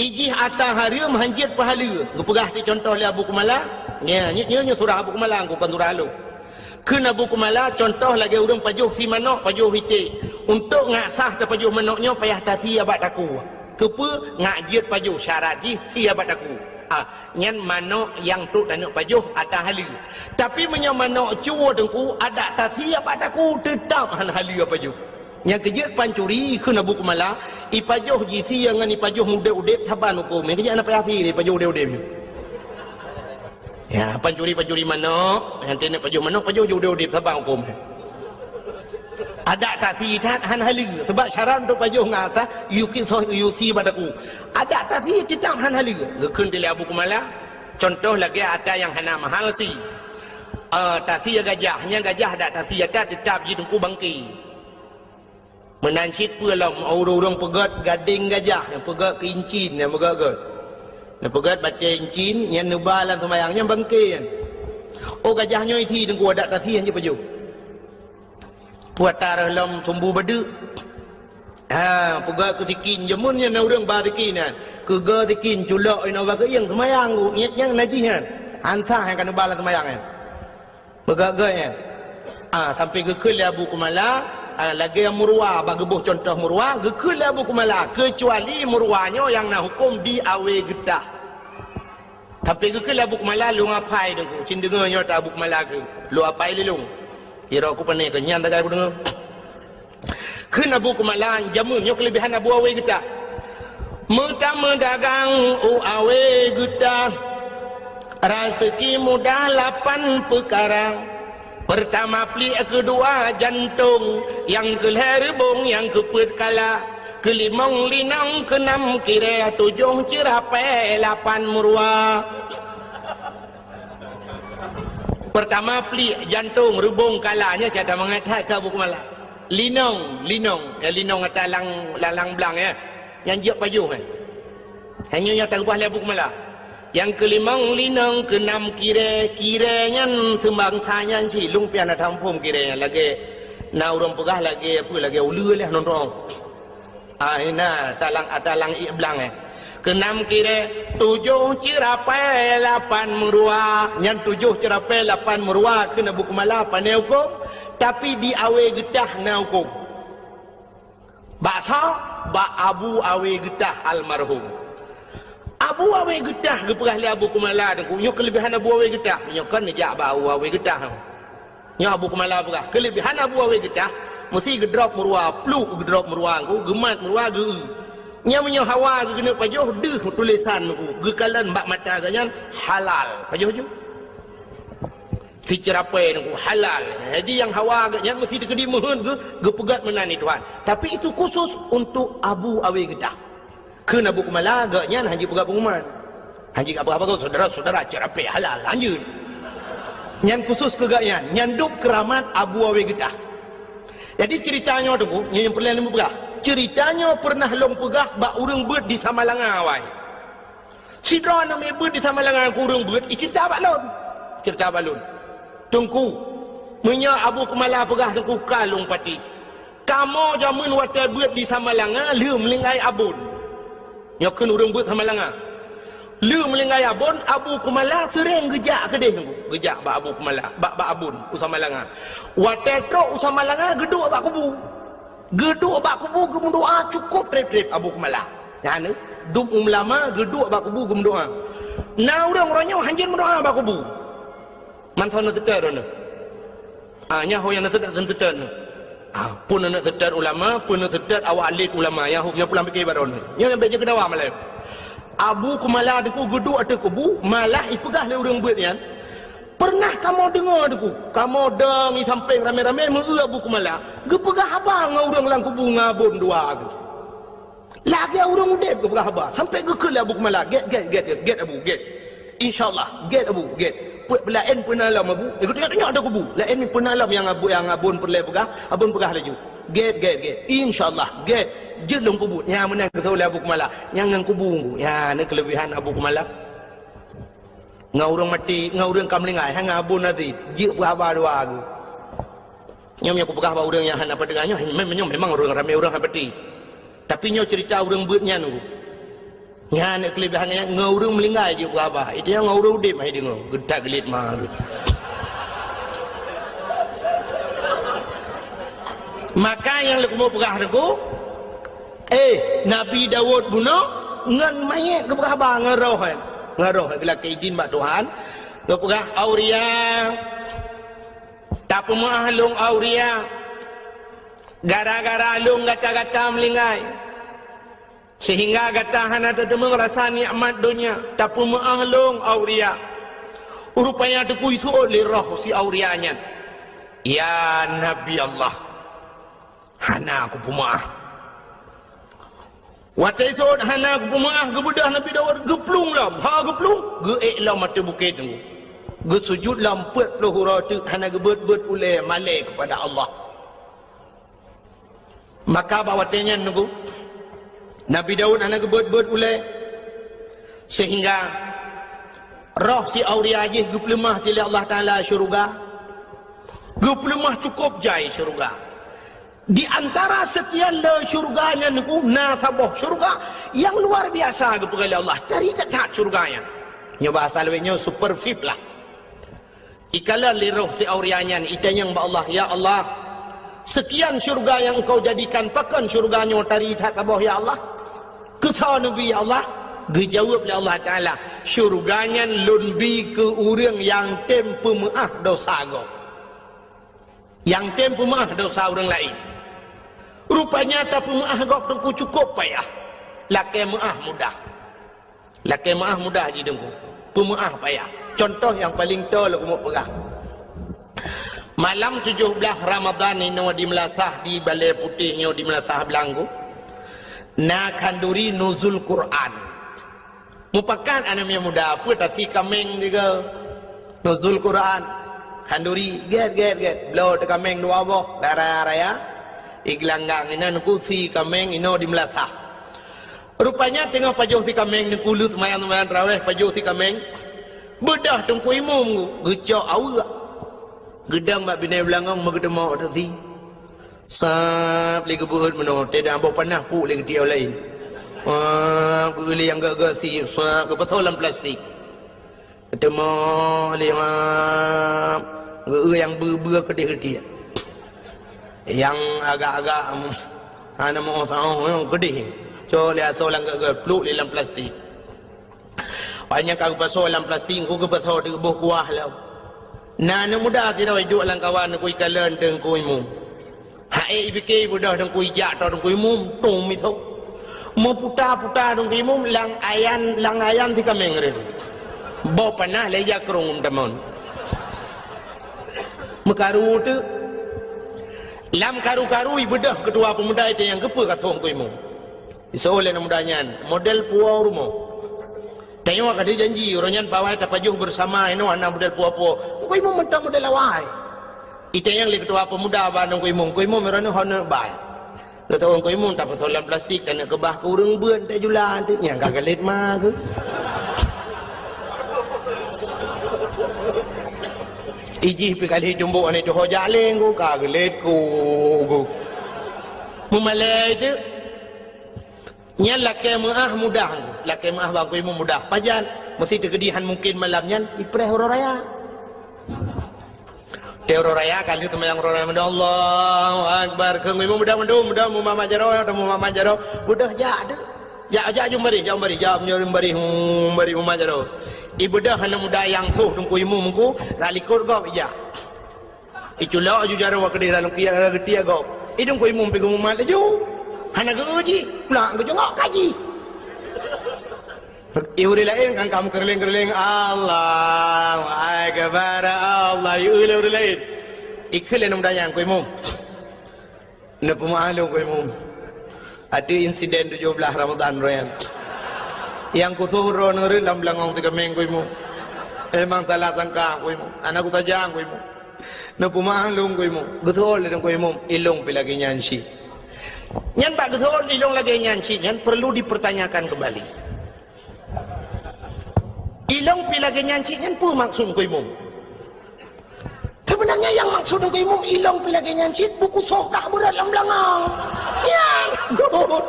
Ijih ata hareuem han jeuet peuhaleue. Geupeugah ti contoh lé Abu Keumala. Nya, nyoe, nyoe, nyoe surah Abu Keumala, kon surah lôn. Kheun Abu Keumala, contoh lagée ureuëng pajoh sie manök, pajoh iték. Untuk ngak sah tapajoh manök nyoe payah tasie bak takue. Keupeue ngak jeuet pajoh syarat jih sie bak takue. Ah, nyan manök nyang trok taneuk pajoh ata haleue. Tapi meunyoe manök cue teungku, adak tasie bak takue teutab han haleue pajoh. Nyang keujeuet pancuri kheun Abu Keumala, ipajoh jisie ngon ipajoh udeb-udeb saban huköm. Nyang keujeuet hana payah sie ipajoh udeb-udeb. Ya, pancuri-pancuri manök, nyang teuneuk pajoh manök, pajoh udeb-udeb saban huköm. Adak tasie that han haleue, sebab syarat untuk pajoh ngon ata, yue sie bak takue. Adak tasie teutab han haleue. Geukheun lé Abu Keumala, contoh lagée ata nyang hana mahal sie. Eh, tasie gajah, nyang gajah adak tasie ata teutab jiteungku bangke. Meunan cit peue lom, ureuëng-ureuëng peugét gadeng gajah, nyang peugét keu incin, nyang peugét-gét. Nyang peugét batée incin, nyang neuba lam seumayang, nyang bangke nyan. Oh, gajah nyoe isie teungku adak tasie han jeuet pajoh. Peue ata reueh lom sumbu badeuk. Ha, peugét keu sikin, jameun nyan na ureuëng ba sikin nyan. Keugeue sikin, culok inoe bak keuieng seumayang, nyang najih nyan. Han sah nyang ka neuba lam seumayang nyan. Peugét-gét nyan. Ah, sampai geukheun lé Abu Keumala, ah, lagée murwa, bak geuboh contoh murwa, geukheun lé Abu Keumala, keucuali murwa nyoe nyang na huköm di awe geutah. Sampai geukheun lé Abu Keumala, lôn apai deungku, cit deungoe nyoe ta Abu Keumala keu, lôn apai lé lôn. Kira ku pane keu nyan tagai ku deungoe. Kheun Abu Keumala, jameun nyoe keuleubehan Abu Awe Geutah. Meutameudagang u Awe Geutah, raseuki mudah lapan peukara. Peurtama pliek, keudua jantong, nyang keulhée reubong, nyang keupeuet kala, keulimong linong, keunam kirée, tujoh ceurapée, lapan meuruwa. Peurtama pliek, jantong, reubong, kala, nyan cit that mangat that keu Abu Keumala. Linong, linong. Ya, linong ata lang, lang, lang blang, ya. Nyang jeuet pajoh, eh. Hanya nyang taubah lé Abu Keumala. Nyang keulimong linong, keunam kirée. Kirée nyan seubangsa nyan cit. Lôn pih hana taphom kirée nyan. Lagée na ureuëng peugah lagée, apa, lagée uleue lé nonton. Ah, na, talang, talang ié blang, eh. Keunam kirée, tujoh ceurapée, lapan meuruwa. Nyan tujoh ceurapée, lapan meuruwa, kheun Abu Keumala, pane huköm, tapi di Awe Geutah na huköm. Bak soe? Bak Abu Awe Geutah almarhum. Abu Awe Geutah geupeugah lé Abu Keumala, deungoe, nyoe keuleubehan Abu Awe Geutah. Nyoe kon neujak bak Abu Awe Geutah. Nyoe Abu Keumala peugah, keuleubehan Abu Awe Geutah, meusti geudrop meuruwa, pluek geudrop meuruwa, geumat meuruwa, geu-eu. Nyan meunyoe hawa geuneuk pajoh, deuh tulésan, geukalon bak mata geuh nyan halal. Pajoh ju. Siceurapée, halal. Jadi nyang hawa geuh nyan meusti teukeudi meuheuet geu-, geupeugét meunan di Tuhan. Tapi itu khusus untuk Abu Awe Geutah. Kheun Abu Keumala, geuh nyan han jipeugah pengumuman. Han jipeugah, "Saudara-saudara, ceurapée halal, lanjut." Nyan khusus keu geuh nyan, nyan dub keuramat Abu Awe Geutah. Jadi ceurita nyoe teungku, nyoe nyang peureulée lôn peugah. Ceurita nyoe peureunah lôn peugah bak ureuëng beuet di Samalanga awai. Sidroe aneuk miet beuet di Samalanga keu ureuëng beuet, iceurita bak lôn. Ceurita bak lôn. Teungku, meunyoe Abu Keumala peugah teungku ka lôn patéh. Kamoe jameun watée beuet di Samalanga lheueh meulinggai abon. Nyoe kheun ureuëng beuet Samalanga. Lheueh meulinggai abon, Abu Keumala seuréng geujak keudeh, geujak bak Abu Keumala, bak, bak abon u Samalanga. Watée trok u Samalanga, geuduek bak kubu. Geuduek bak kubu, geumeudoá cukôp treb-treb Abu Keumala. Nyan, dum ulama geuduek bak kubu geumeudoá. Na ureuëng uroe nyoe hanjeuet meudoá bak kubu. Mantong na teuka droeneuh. Ah, nyan ho nyang na seutet-seutet nyoe. Ah, peue na seutet ulama, peue na seutet awak alim ulama, nyang ho nyoe pulang pike baroe nyoe. Nyoe nyang bèk jeuet keu dawa malam. Abu Kumala Teungku geuduek ateueh kubu, malah ipeugah lé ureueng beuet nyan, "Peureunah kamoe deungoe Teungku, kamoe dong i sampéng ramé-ramé meu-eu Abu Kumala, geupeugah haba ngon ureueng lam kubu ngon abon dua geuh." Lagèe ureueng udép geupeugah haba, sampoe geukheun lé Abu Kumala, "Gèt, gèt, gèt, gèt, gèt, Abu, gèt. Insya Allah, gèt, Abu, gèt. Peuet peulaén peue na lom, Abu." Eh, geutunyok-tunyok ateueh kubu. "Laén peue na lom nyang abu-, nyang abon peureulèe peugah, abon peugah laju. Gèt, gèt, gèt. Insya Allah, gèt. Jeuet lom kubu." Nyan meunan geuseuôt lé Abu Kumala. Nyan ngon kubu, nyan na keuleubehan Abu Kumala. Ngon ureueng maté, ngon ureueng ka meuninggai, hana abon até. Jeuet peugah haba dua geuh. Nyoe nyang kupeugah bak ureueng nyang hana peudeungoe nyoe, mem-, nyoe memang ureueng ramé ureueng hana peuti. Tapi nyoe cerita ureueng beuet nyan, Teungku. Nyan keuleubehan nyan, ngon ureueng meuninggai jeuet peugah haba. Itu nyang ngon ureueng udép hai deungoe, geutak geulet ma geuh. Maka nyang leukumu peugah Teungku, eh, Nabi Daud bunoe ngon manyét geupeugah haba ngon roh, eh. Ngon roh, eh, geulakèe idin bak Tuhan. Geupeugah, "Auria, tapeumeu'ah lôn Auria, gara-gara lôn gata-gata meuninggai, seuhingga gata hana tateumeung rasa nikmat donya. Tapeumeu'ah lôn Auria." Rupanya Teungku iseuôt lé roh si Auria nyan, "Ya Nabi Allah, hana kupeumeu'ah." Watèe iseuôt hana kupeumeu'ah, geubeudôh Nabi Daud geuplueng lom. Ha geuplueng, geuék lom ateueh bukét Teungku. Geusujut lom peuet ploh uroe teuk, hana geubeuet-beuet ulèe malèe keupada Allah. Maka bak watèe nyan Teungku, Nabi Daud hana geubeuet-beuet ulèe, seuhingga roh si Auria jih geupeuleumah lé Allah Taala syeuruga. Geupeuleumah cukôp jai syeuruga. Di antara seukian le syeuruga nyan Teungku, na saboh syeuruga nyang luar biasa geupeugah lé Allah. Tari that-that syeuruga nyan. Nyoe bahasa lawét nyoe super V I P lah. Ikalon lé roh si Auria nyan, itanyong bak Allah, "Ya Allah, seukian syeuruga nyang Engkau jadikan, pakon syeuruga nyoe tari that saboh, ya Allah? Keu soe neubri, ya Allah?" Geujaweueb lé Allah Taala, "Syeuruga nyan Lôn bi keu ureueng nyang tem peumeu'ah dosa gob, nyang tem peumeu'ah dosa ureueng laén." Rupanya tapeumeu'ah gob Teungku cukôp payah, lakèe meu'ah mudah. Lakèe meu'ah mudah jih Teungku. Peumeu'ah payah. Cuntoh nyang paleng toe lôn keumeung peugah. Malam tujoh blaih Ramadhan inoe di meulasah, di Balèe Putéh nyoe di meulasah Blang Teungku, na khanduri nuzul Quran. Mupakat aneuk miet muda, peue tasi kaméng sigoe. Nuzul Quran. Khanduri, gèt, gèt, gèt. Bloe teukaméng dua boh, lara raya. Igeulanggang inan kusi kaméng inoe di meulasah. Rupanya teungoh pajoh si kaméng, Teungku, lheueh seumayang-seumayang tarawèh, pajoh si kaméng. Beudôh Teungku Imum geucok aweuek. Geudong bak binéh beulangong meugeuteumok teusi. Sab lé geubeuet meunoe, teudah boh panah puk lé geutiek laén. Sab geueu lé nyang gèt-gèt si, sab geupasoe lam plastik. Teuma lé ma geu-, nyang beu-beu keudeh tiek. Nyang agak-agak, em, hana meu-oh taoh, em, keudeh. Cok lé asoe lam gèt-gèt, pluek lé lam plastik. Óh nyang ka geupasoe lam plastik, Teungku, geupasoe di boh kuah lom. Na aneuk muda sidroe iduek lam kawan, Teungku, ikalon Teungku Imum. Hai, ipike ibeudôh Teungku, ijak toe Teungku Imum, tung misoe. Meuputa-puta Teungku Imum lam ayan, lam ayan si kaméng reuh. Boh panah lé ija krông tamon. Meukaru teuk. Lam karu-karu ibeudôh keutua peumuda, itanyong keupeue ka sôk Teungku Imum. Iseuôt lé aneuk muda nyan, model puwoe rumoh. Tanyoe ka jijanji, uroe nyan pawai tapajoh beusama inoe hana model puwoe-puwoe. Teungku Imum mantong model awai. Itanyong lé keutua peumuda bak Teungku Imum, "Teungku Imum, droeneuh hana bai?" Geutanyong Teungku Imum, "Tapasoe lam plastik, taneuk keubah keu ureueng beuet, tajula." Nyan ka geulet ma keuh. Ijih pih ka lheueh tumbok aneuk tuho jak lé, Teungku, ka geulet ku, ku. Meumalèe teuk. Nyan lakèe meu'ah mudah, Teungku. Lakèe meu'ah bak Teungku Imum mudah. Pajan? Meuseuti teukeudi han mungken malam nyan, ipreh uroe raya. Teuh uroe raya, ka lheueh seumayang uroe raya, Allahu Akbar. Keu Teungku Imum mudah mandum, mudah mumat-mat jaroe, mumat-mat jaroe. Beudôh jak teuk. Jak, jak, jeuem baréh, jak baréh, jak, jeuem baréh, hmm, baréh mumat jaroe. Ibeudôh aneuk muda nyang sôh Teungku Imum, Teungku, rot likot gob ijak. Iculok ju jaroe keudeh lam kiak, geutiek gob. Idong ku imum pi geumumat laju. Hana geu-eu jih, pulang geujongok kaji. I ureueng laén kan ka meukeureuléng-keureuléng, "Allahu Akbar, Allah," i ureueng laén. Ikheun lé aneuk muda nyan, "Ku imum." Neupeumeu'ah lôn, ku imum. Ateueh insiden tujoh blaih Ramadhan roh nyan. Nyang kusoh droeneuh rhot lam beulangong sigeumeng, ku imum. Memang salah sangka, ku imum. Hana kusaja, ku imum. Neupeumeu'ah lôn, ku imum. Geuseuôt lé lôn, ku imum. Ilôn pi lagèe nyan cit. Nyan bak geuseuôt ilôn lagèe nyan cit nyan perlu dipertanyakan kembali. Ilôn pi lagèe nyan cit nyan peue maksud ku imum? Sebenarnya nyang maksud ku imum ilôn pi lagèe nyan cit buku sokah beurot lam beulangong. Nyan maksud.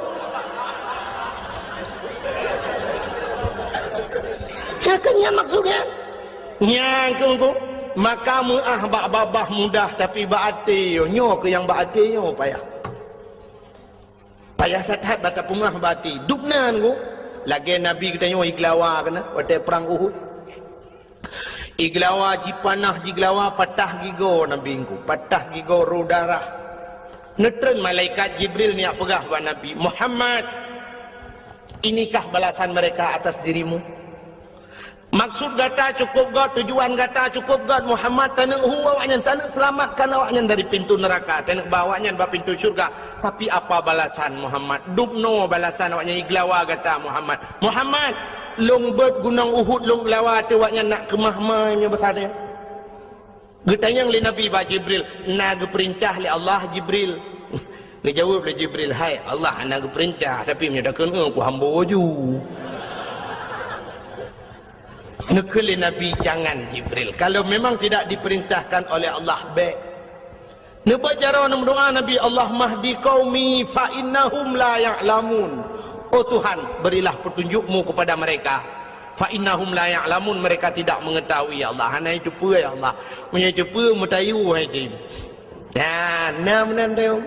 Nyan keuh nyan maksud nyan. Nyan keuh, maka meu'ah bak babah mudah, tapi bak até nyoe, nyoe keuh nyang bak até nyoe payah. Payah that-that bak tapeumeu'ah bak até. Dubnan ku, lagèe Nabi geutanyoe igeulawa keunan watèe prang Uhud. Igeulawa, jipanah, jigeulawa, patah gigoe Nabi ku, patah gigoe, rôh darah. Neutreun malaikat Jibril neujak peugah bak Nabi, "Muhammad, inikah balasan mereka atas dirimu?" Maksud gata cukup göt, tujuan gata cukup göt, Muhammad, taneuk hu awaknyan, taneuk seulamatkan awaknyan dari pintu neuraka, taneuk ba awaknyan bak pintu syeuruga. Tapi apa balasan, Muhammad? Dubnoe balasan awaknyan igeulawa gata, Muhammad. Muhammad, lôn beuet gunong Uhud lôn geulawa ateueh awaknyan, nak keumah ma meunyoe basa nyan. Geutanyong lé Nabi bak Jibril, "Na geupeurintah lé Allah, Jibril?" Geujaweueb lé Jibril, "Hai, Allah hana geupeurintah, tapi meunyoe takheun, eh, kuhambo ju." Neukheun lé Nabi, "Jangan, Jibril. Kalau memang tidak diperintahkan oleh Allah, bèk." Neubaca jaroe neumeudoa Nabi, "Allahumma hdi qaumi fa innahum la ya'lamun." Oh Tuhan, berilah petunjuk-Mu kepada mereka. "Fa innahum la ya'lamun," mereka tidak mengetahui, ya Allah. Hana jiteupeue, ya Allah. Meunyoe jiteupeue, meutayue hai jih. Nah, na meunan teuh.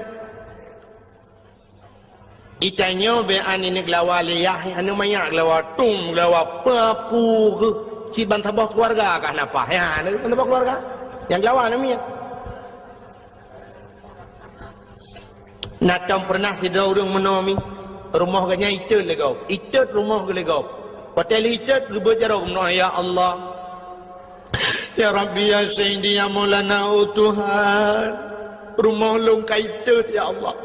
Geutanyoe bèk aneuk geulawa lé yah, aneuk manyak geulawa tum, geulawa papu keuh. Cit ban saboh keuluwarga kah na paih. Ya, aneuk ban saboh keuluwarga. Nyang geulawa aneuk miet. Na tom peureunah sidroe ureueng meunoe mi, rumoh geuh nyan itot lé gob. Itot rumoh geuh lé gob. Watèe lheueh itot geubeuet jaroe meunoe, "Ya Allah, ya Rabbi, ya Sayyidi, ya Maulana, oh Tuhan, rumoh lôn ka itot, ya Allah.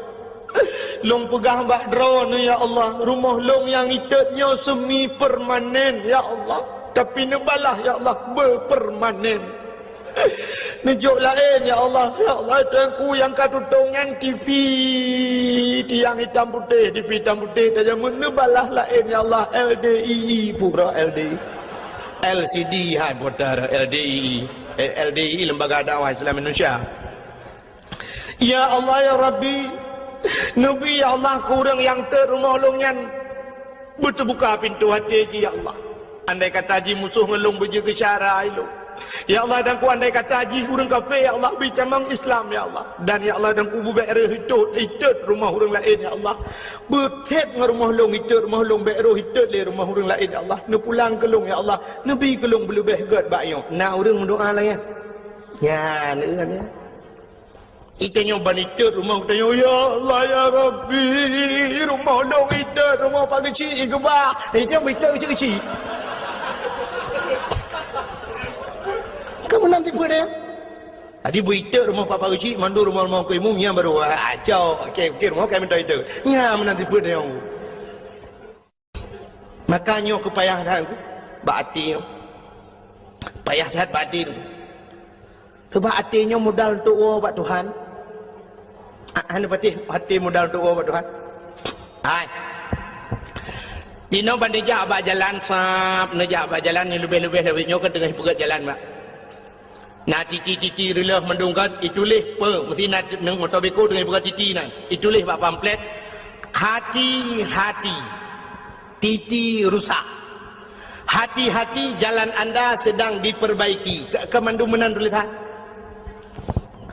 Lôn peugah bak Droeneuh, ya Allah, rumoh lôn nyang itot nyoe semi permanen, ya Allah. Tapi neubalah, ya Allah, beupermanen." Neujok laén, ya Allah. Ya Allah, Tuhanku nyang ka tutong nyan T V tiang itam putéh, T V itam putéh tajameun, neubalah laén, ya Allah. L D I I, pura L D I. L C D hai putar L D I I. Eh, L D I I, Lembaga Dakwah Islam Indonesia. Ya Allah, ya Rabbi, neubi, ya Allah, keu ureueng nyang tot rumoh lôn nyan. Beuteubuka pintoe até jih, ya Allah. Andai kata jih musoh ngon lôn beujeuet keu syara lôn, ya Allah, dan ku andai kata jih ureueng kafé, ya Allah, bri tamong Islam, ya Allah. Dan, ya Allah, dan ku beubèk rhöh itot, itot rumoh ureueng laén, ya Allah. Beuthèb ngon rumoh lôn itot, rumoh lôn bèk rhöh itot lé rumoh ureueng laén, ya Allah. Neupulang keu lôn, ya Allah. Neubi keu lôn beuleubèh gèt bak nyoe. Na ureueng meudoa laén? Nyan, ureueng laén. Geutanyoe ban itot rumoh geutanyoe, "Ya Allah, ya Rabbi, rumoh lôn itot, rumoh Pak Geuchik igeubah." Geutanyoe ban itot keuchik-keuchik. Kamoe meunan tipe deh. Jadi beu itot rumoh Pak Geuchik, mandum rumoh-rumoh Teungku Imum, nyan baru, ah, cok. Oke, oke, rumoh kami minta itot. Nyan meunan tipe deh. Maka nyoe keu payah that bak até nyoe. Payah that bak até nyoe. Sabab até nyoe modal untuk woe bak Tuhan. Ah, hana patéh até modal untuk woe bak Tuhan. Hai. Inoe ban neujak bak jalan sab, neujak bak jalan nyang leubeh-leubeh lawét nyoe kan teungoh peugöt jalan bak. Na titi-titi reuloh mandum kan, ituléh peue, meusti na neuk moto beko teungoh ipeugah titi nyan. Ituléh bak pamflet, "Hati-hati, titi rusak. Hati-hati, jalan anda sedang diperbaiki." Ka, ka mandum meunan tulésan.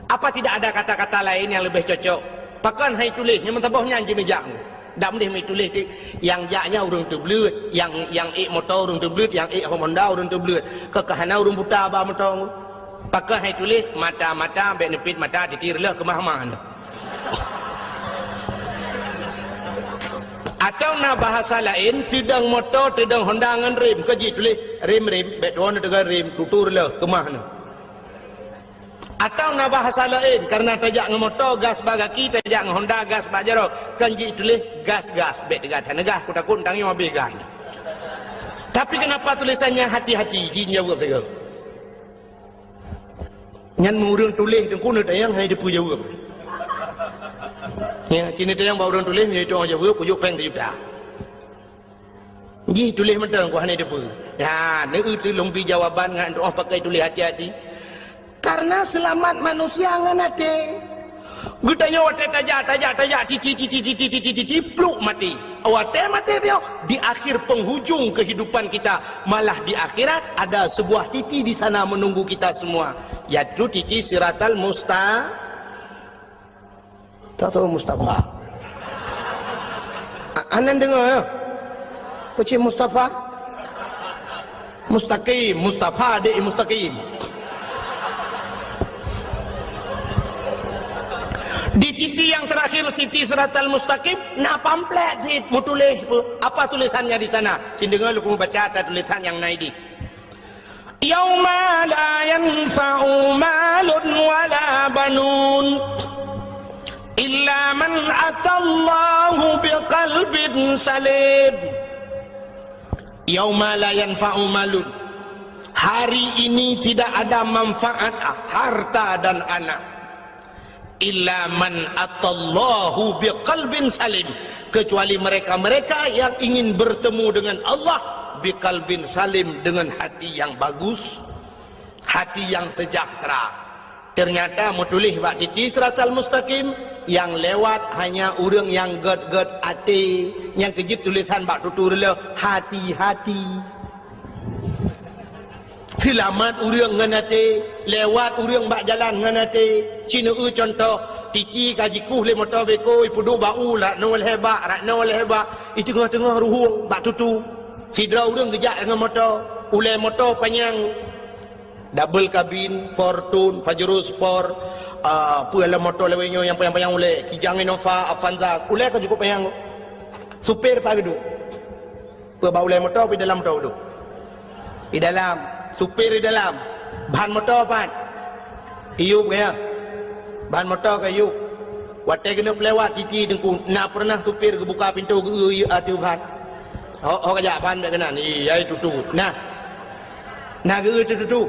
Apa tidak ada kata-kata lain yang lebih cocok? Pakon hai tuléh, nyang meusaboh nyan jineujak. Dak meudeh meutuléh ti, nyang jak nyan ureueng teubleuet, nyang, nyang ék moto ureueng teubleuet, nyang ék Honda ureueng teubleuet. Keu ka hana ureueng buta ba moto. Pakon hai tuléh mata-mata, bèk neupit mata, titi reuloh keumah-mah nyoe. Atawa na bahasa laén, teudong moto, teudong Honda ngon rem, keu jituléh rem-rem, bèk tuwoe neuteugah rem, tutu reuloh keumah nyoe. Atawa na bahasa laén, kareuna tajak ngon moto, gas bak gaki, tajak ngon Honda, gas bak jaroe, kon jituléh gas-gas, bèk teuga that neugas, kutakot tangieng abéh gas nyoe. Tapi kenapa tulisannya hati-hati, jin jaweueb sigoe. Nyan meu ureueng tuléh teungku neutanyong hana teupeu jaweueb. Ya, ci neutanyong bak ureueng tuléh, nyoe tu'oh jaweueb, kujok péng sijuta. Jih tuléh mantong, ku hana teupeu. Ya, neueu teulông bi jawaban ngon tu'oh pakai tuléh hati-hati. Karena seulamat manusia ngon até. Geutanyoe watèe tajak, tajak, tajak, titi, titi, titi, titi, titi, pluk maté. Watèe maté bioe, di akhir penghujung kehidupan kita, malah di akhirat ada sebuah titi di sana menunggu kita semua, yaitu titi Siratal Musta-, tak tahu Mustafa. A-, anan dengar ya? Peucit Mustafa? Mustaqim, Mustafa dek mustaqim. Di titi nyang terakhir, titi Siratal Mustaqim, na pamflet cit meutuléh. Apa tulisannya di sana? Cit deungoe lôn baca ata tulisan nyang na idéh. Yauma la yanfa'u malun wala banun illa man atallaha biqalbin salim. Yauma la yanfa'u malun. Hari ini tidak ada manfaat harta dan anak. Illa man atallaha biqalbin salim. Kecuali mereka-mereka yang ingin bertemu dengan Allah biqalbin salim, dengan hati yang bagus, hati yang sejahtera. Ternyata meutuléh bak titi Siratal Mustaqim, nyang lewat hanya ureueng nyang gèt-gèt até, nyang keu jeuet tulisan bak tutu reuloh, hati-hati. Seulamat ureueng ngon até, lewat ureueng bak jalan ngon até. Ci neueu cuntoh, titi ka jikôh lé moto beko, ipeuduek bak u, rot noe lhèe bak, rot noe lhèe bak, i teungoh-teungoh ruhueng bak tutu. Sidroe ureueng geujak ngon moto, ulèe moto panyang. Double cabin, Fortuner, Pajero Sport, ah, peue lom moto lawét nyoe nyang panyang-panyang ulèe, Kijang Innova, Avanza, ulèe ka cukup panyang. Supir pat geuduek? Peue bak ulèe moto, peue dalam moto geuduek? Di dalam. Supir di dalam. Ban moto pat? Iyup keu nyan. Ban moto ka iyup. Watèe keuneuk lewat titi teungku, na peureunah supir geubuka pintoe geueu ateueh ban? Ho, ho ka jak ban bèk keunan. Ih, ai tutu. Nah. Na geueu teuh tutu.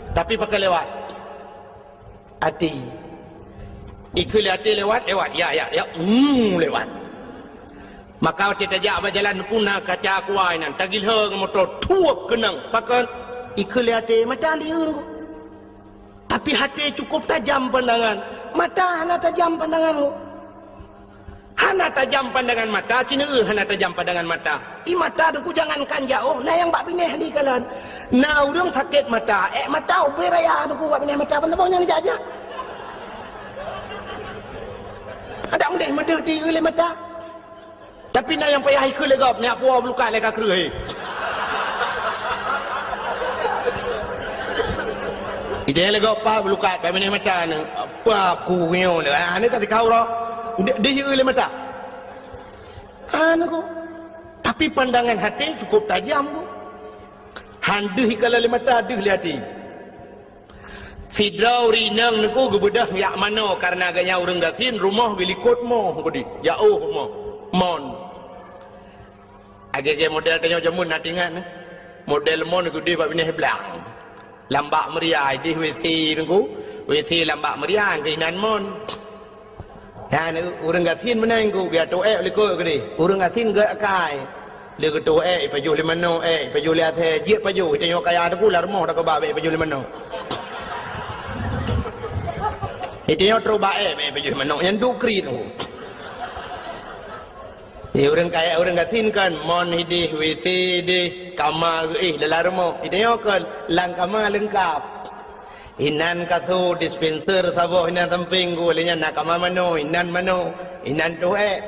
Tapi pakon lewat? Até. Ikheun lé até lewat, lewat. Ya, ya, ya. Hmm, lewat. Maka watèe tajak bak jalan teungku na kaca kuai nyan, tagilhô ngon moto, thuep keunong. Pakon? Ikheun lé até, mata liyeuen ku. Tapi até cukup tajam pandangan. Mata hana tajam pandangan ku. Hana tajam pandangan mata, ci neueu hana tajam pandangan mata. I mata teungku jangankan jaoh, na nyang bak binéh di kalon. Na ureueng sakét mata, ék mata ubé raya teungku bak binéh mata, ban saboh nyang jak-jak. Adak meudeh meudeuh di lé mata. Tapi na nyang payah ikheun lé gob, nyak puwoe bulukat lé ka kreueh. Idéh lé gob pa bulukat, bak binéh mata nyoe. Apa ku nyoe lé? Ah, ni ka tikau roh. Di, di lé mata. Anu ku. Tapi pandangan até cukup tajam ku. Han deuh ikalon lé mata, deuh lé até. Sidroe ureueng inong teungku geubeudôh jak manoe, kareuna geuhnyan ureueng gasien, rumoh geulikot moh keudéh, jaoh rumoh. Mon. Lagèe-lagèe model tanyoe jameun na teuingat, eh? Model mon keudéh bak binéh blang. Lam bak meuria, idéh WC teungku. WC lam bak meuria, keuinan mon. Nyan ureueng gasien meunan ku, geutôh ék likot keudéh. Ureueng gasien gèt akai. Lé geutôh ék, ipajoh lé manoe ék, ipajoh lé asèe, jeuet pajoh. Tanyoe kaya teungku lam rumoh takeubah bèk ipajoh lé manoe. Tanyoe trok bak ék, bèk ipajoh lé manoe. Nyan duek kriet teungku. Di ureueng kaya, ureueng gasien kan, mon idéh, WC idéh, kama geuéh dalam rumoh. Tanyoe kan, lam kama leungkap. Inan kasô, dispenser saboh inan sampéng ku, lheueh nyan na kama manoe, inan manoe, inan toh ék.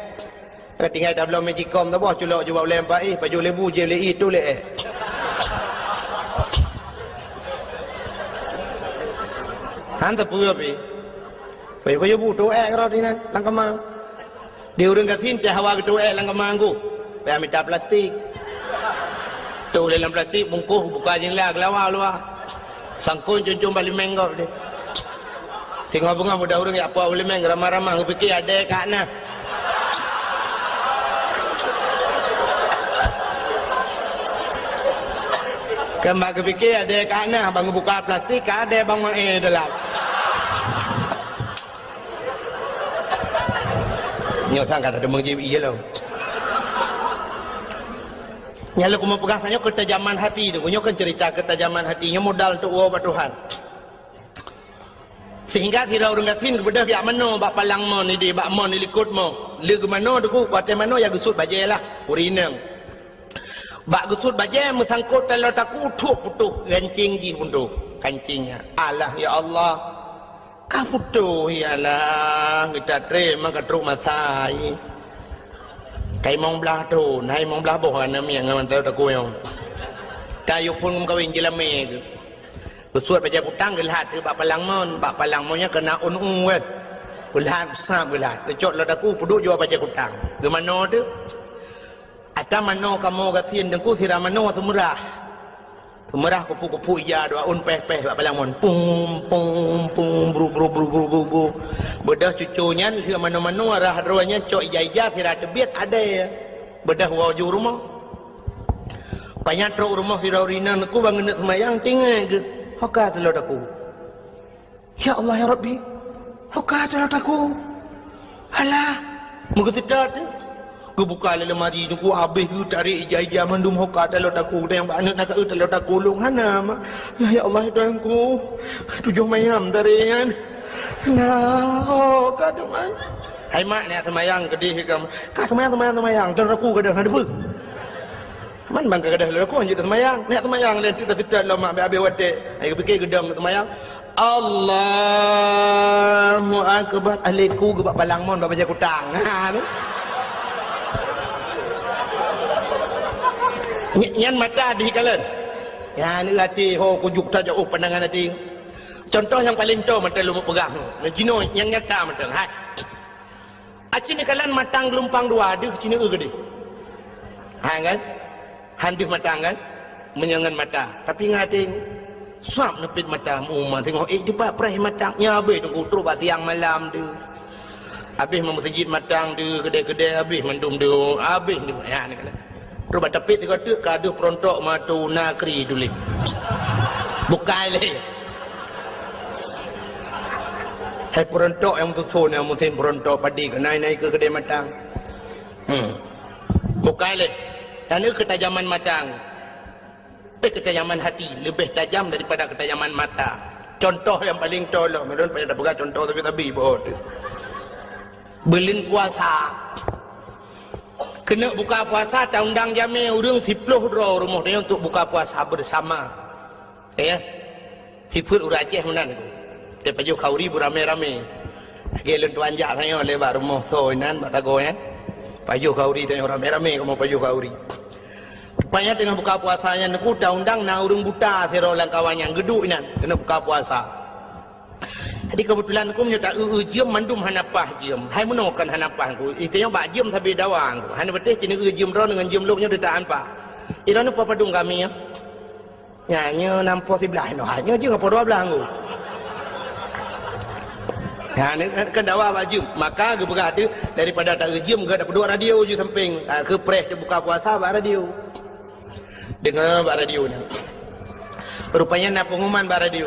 Ka tinggai tabloe magicom saboh, culok jubah ulèe bak éh, pajoh lé bu, jieb lé ié, toh lé ék. Han teupeue pih. Pajoh-pajoh bu teuék rot inan lam kama. Di ureuëng gasien teuh hawa geuteuék lam kama ngku. Payah mita plastik. Teuh lé lam plastik, bungkôh, buka jendela, geulawa luwa. Sangkon cun-cun bak limeng gob deh. Singoh beungoh mudah ureuëng jak puwoe u limeng, ramah-ramah, geupike adèe ka na. Kan bak geupike adèe ka na, ban geubuka plastik, ka adèe ban maé dalam. Nyoe sang ka teumeujieb ie lom. Nyang lôn keumeung peugah tanyoe keutajaman hati tu. Nyoe kan cerita keutajaman hati. Nyoe modal untuk woe bak Tuhan. Sehingga sidroe ureuëng gasien geubeudôh jak manoe bak palang mon idéh, bak mon di likot mon. Lé geumanoe teungku, watèe manoe ya geusut bajèe lah, ureuëng inong. Bak geusut bajèe meusangkot taloe takue, thok putôh gancéng jih putôh, gancéng nyan. Alah, ya Allah. Ka putôh, ya Allah, geuta trép ma ka trok masa. Ka limong blaih thon, hai limong blaih boh aneuk miet ngon taloe takue nyoe. Ka yue phon meukawen jeulamé keuh. Geusuet bajèe kutang geulhat bak palang mon, bak palang mon nyan keunan ôn-ôn kan. Geulhat, sab geulhat. Geucok lam takue peuduek jua bajèe kutang. Geumanoe teuk. Ata manoe kamoe gasien teungku sira manoe seumeurah. Seumeurah kupu-kupu ija dua ôn péh-péh bak palang mon. Pum, pum, pum, bru, bru, bru. Beudôh cuco nyan lheueh manoe-manoe rhah droe nyan cok ija-ija sira teubiet adèe. Beudôh woe ju rumoh. Pajan trok rumoh sidroe ureuëng inong teungku ban geuneuk seumayang, tinggai geuh. Ho ka taloe takue. Ya Allah, ya Rabbi. Ho ka taloe takue. Alah. Meugeuseuta teuk. Geubuka lé lemari teungku, abéh geutarek ija-ija mandum ho ka taloe takue. Dan nyang bak aneuk na ka eu taloe takue lôn hana ma. Alah, ya Allah, ya Tuhanku. Tujoh mayam tarek nyan. Alah, ho ka teuma. Hai mak, neujak seumayang keudéh ka. Ka seumayang, seumayang, seumayang. Taloe takue gadôh na teupeue. Man ban ka gadôh taloe takue, hanjeuet seumayang. Neujak seumayang lé teuk, dah seutôt lom mak, abéh-abéh watèe. Ai geupike geudong seumayang. Allahu Akbar. Alaiku geubak palang mon bak bajèe kutang. Ha, tu. Ny-, nyan mata di kalon. Nyan até ho kujok tajak, oh, pandangan até. Contoh nyang paleng toe mantong lôn peugah. Nah, jinoe nyang nyata mantong. Hai. Aci neukalon matang geulumpang dua, deuh ci neueu keudéh. Ha kan? Han deuh matang kan? Meunyoe ngon mata. Tapi ngon até, sab neupit mata, meu uma teungoh ék teupat preh matang. Nyan abéh teungku trok bak siang malam deuh. Abéh meumeuseujid matang deuh, keudè-keudè abéh mandum deuh, abéh deuh. Ya, neukalon. Trok bak tapét sigoe teuk ka deuh peurontok matu nakri tuléh. Bukai lé. Hai peurontok nyang meususon, nyang musim peurontok padi keuh nai-nai keu keudè matang. Hmm. Bukai lé. Nyan keutajaman matang. Eh, keutajaman hati lebih tajam daripada keutajaman mata. Contoh nyang paleng toe lom, ulôn payah tapeugah contoh sabe-sabe bak tu. Buleuen puasa. Keuneuk buka puasa, taundang jamé ureuëng siploh droe rumoh tanyoe untuk buka puasa bersama. Ya. Sifeuet ureuëng Aceh meunan. Tapajoh khauri beuramé-ramé. Lagèe lôn tuan jak tanyoe lé bak rumoh soe inan bak sagoe nyan. Pajoh khauri tanyoe ramé-ramé kamoe pajoh khauri. Rupanya teungoh buka puasa nyan teungku taundang na ureuëng buta sidroe lam kawan nyan geuduek inan keuneuk buka puasa. Jadi keubeutulan teungku meunyoe ta eu-eu jeuem mandum hana paih jeuem. Hai meunoe kon hana paih teungku. Itanyoe bak jeuem sabe dawa teungku. Hana patéh ci neueu jeuem droeneuh ngon jeuem lôn nyoe deuh ta-an paih. Droeneuh peue padum kami nyoe? Nyan nyoe nam poh siblaih noh, nyoe jeuem poh dua blaih teungku. Nyan kan dawa bak jeuem. Maka geupeugah teuh daripada ta eu jeuem geuh tapeuduek radio ju sampéng. Ha, keu preh teubuka puasa bak radio. Deungoe bak radio nyan. Rupanya na pengumuman bak radio.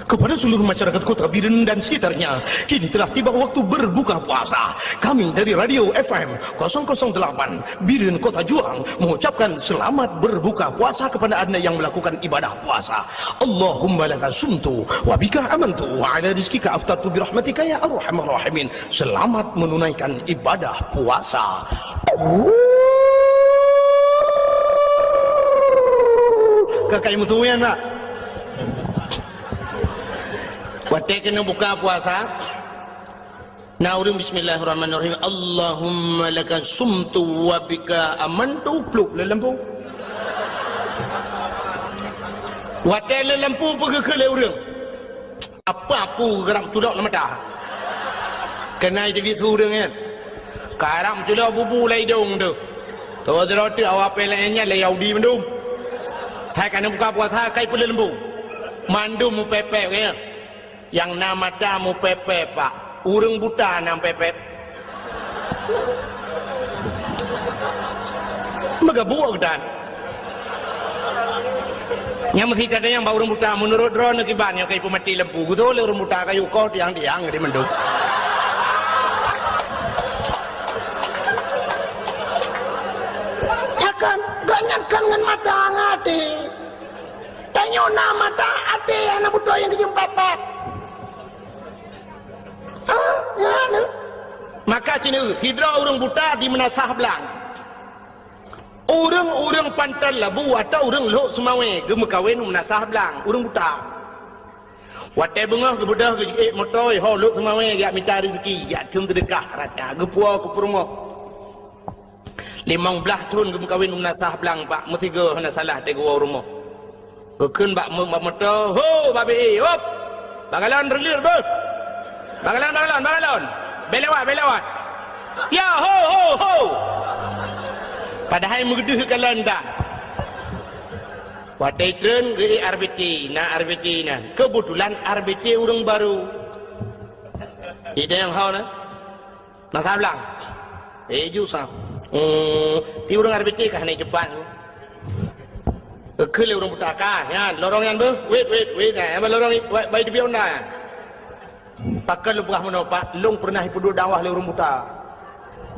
Kepada seluruh masyarakat Kota Biren dan sekitarnya, kini telah tiba waktu berbuka puasa. Kami dari Radio F M kosong kosong delapan Biren Kota Juang mengucapkan selamat berbuka puasa kepada Anda yang melakukan ibadah puasa. Allahumma laka sumtu wa bika amantu wa ala rizkika aftartu birahmatika ya arhamar rahimin. Selamat menunaikan ibadah puasa. Ka kai meusuyan, Pak. Watèe keuneuk buka puasa, na ureuëng bismillahirrahmanirrahim, Allahumma laka sumtu wa bika amantu, plup lé lampu. Watèe lé lampu peugeuh keu lé ureuëng. Apa aku geurab culok lam mata? Keunan teubiet su ureuëng nyan. Karab culok bubu lam idong tu. Tuwoe sidroe teuk awak pih laén nyan lé Yahudi mandum. Hai ka neubuka puasa kai peuleulembu. Mandum mupepek nyan. Nyang na mata mupepek, Pak. Ureuëng buta na mupepek. Meugabuek geutan. Nyang meusi tadayang bak ureuëng buta, meunurot droeneuh kiban nyang ka ipeumati lampu, geutôh lé ureuëng buta kayu koh tiang-tiang di mandum. Ya kan, gobnyan kan ngon mata ngon até. Tanyoe na mata até nyang na beutôi nyang geujeuem pat-pat. Ah, ya, na. Maka cina sidroe ureuëng buta di Meunasah Blang. Ureuëng-ureuëng Panton Labu atau ureuëng Lhok Seumawé geumeukawen u Meunasah Blang, ureuëng buta. Watée beungoh geubeudôh geujeuet moto ho Lhok Seumawé jak mita rezeki, jak thon seudeukah rata, geupuwoe keu peurumoh. Limong blaih thon geumeukawen u Meunasah Blang, Pak, meusigoe hana salah teuh geuwoe u rumoh. Geukheun bak meu-, bak moto, "Ho, babe, hop! Bak galon reuleuet beuh! Bak galon, bak galon, bak galon! Bèk lewat, bèk lewat! Ya, ho, ho, ho!" Padahai meugeudeuh galon dah. Watée treun geuék R B T, na R B T nan. Keubeutulan R B T ureuëng barô. Idéh nyang hao na. Meunasah Blang. Eh, ju sa. Hmm, di ureuëng R B T ka hana cepat. Geukheun lé ureuëng buta ka, nyan, lorong nyan beuh. Wait, wait, wait. Nah, nyang lorong, wait, bai teubiet honda nyan. Pakon lôn peugah meunoe, Pak, lôn peureunah ipeuduek dakwah lé ureuëng buta.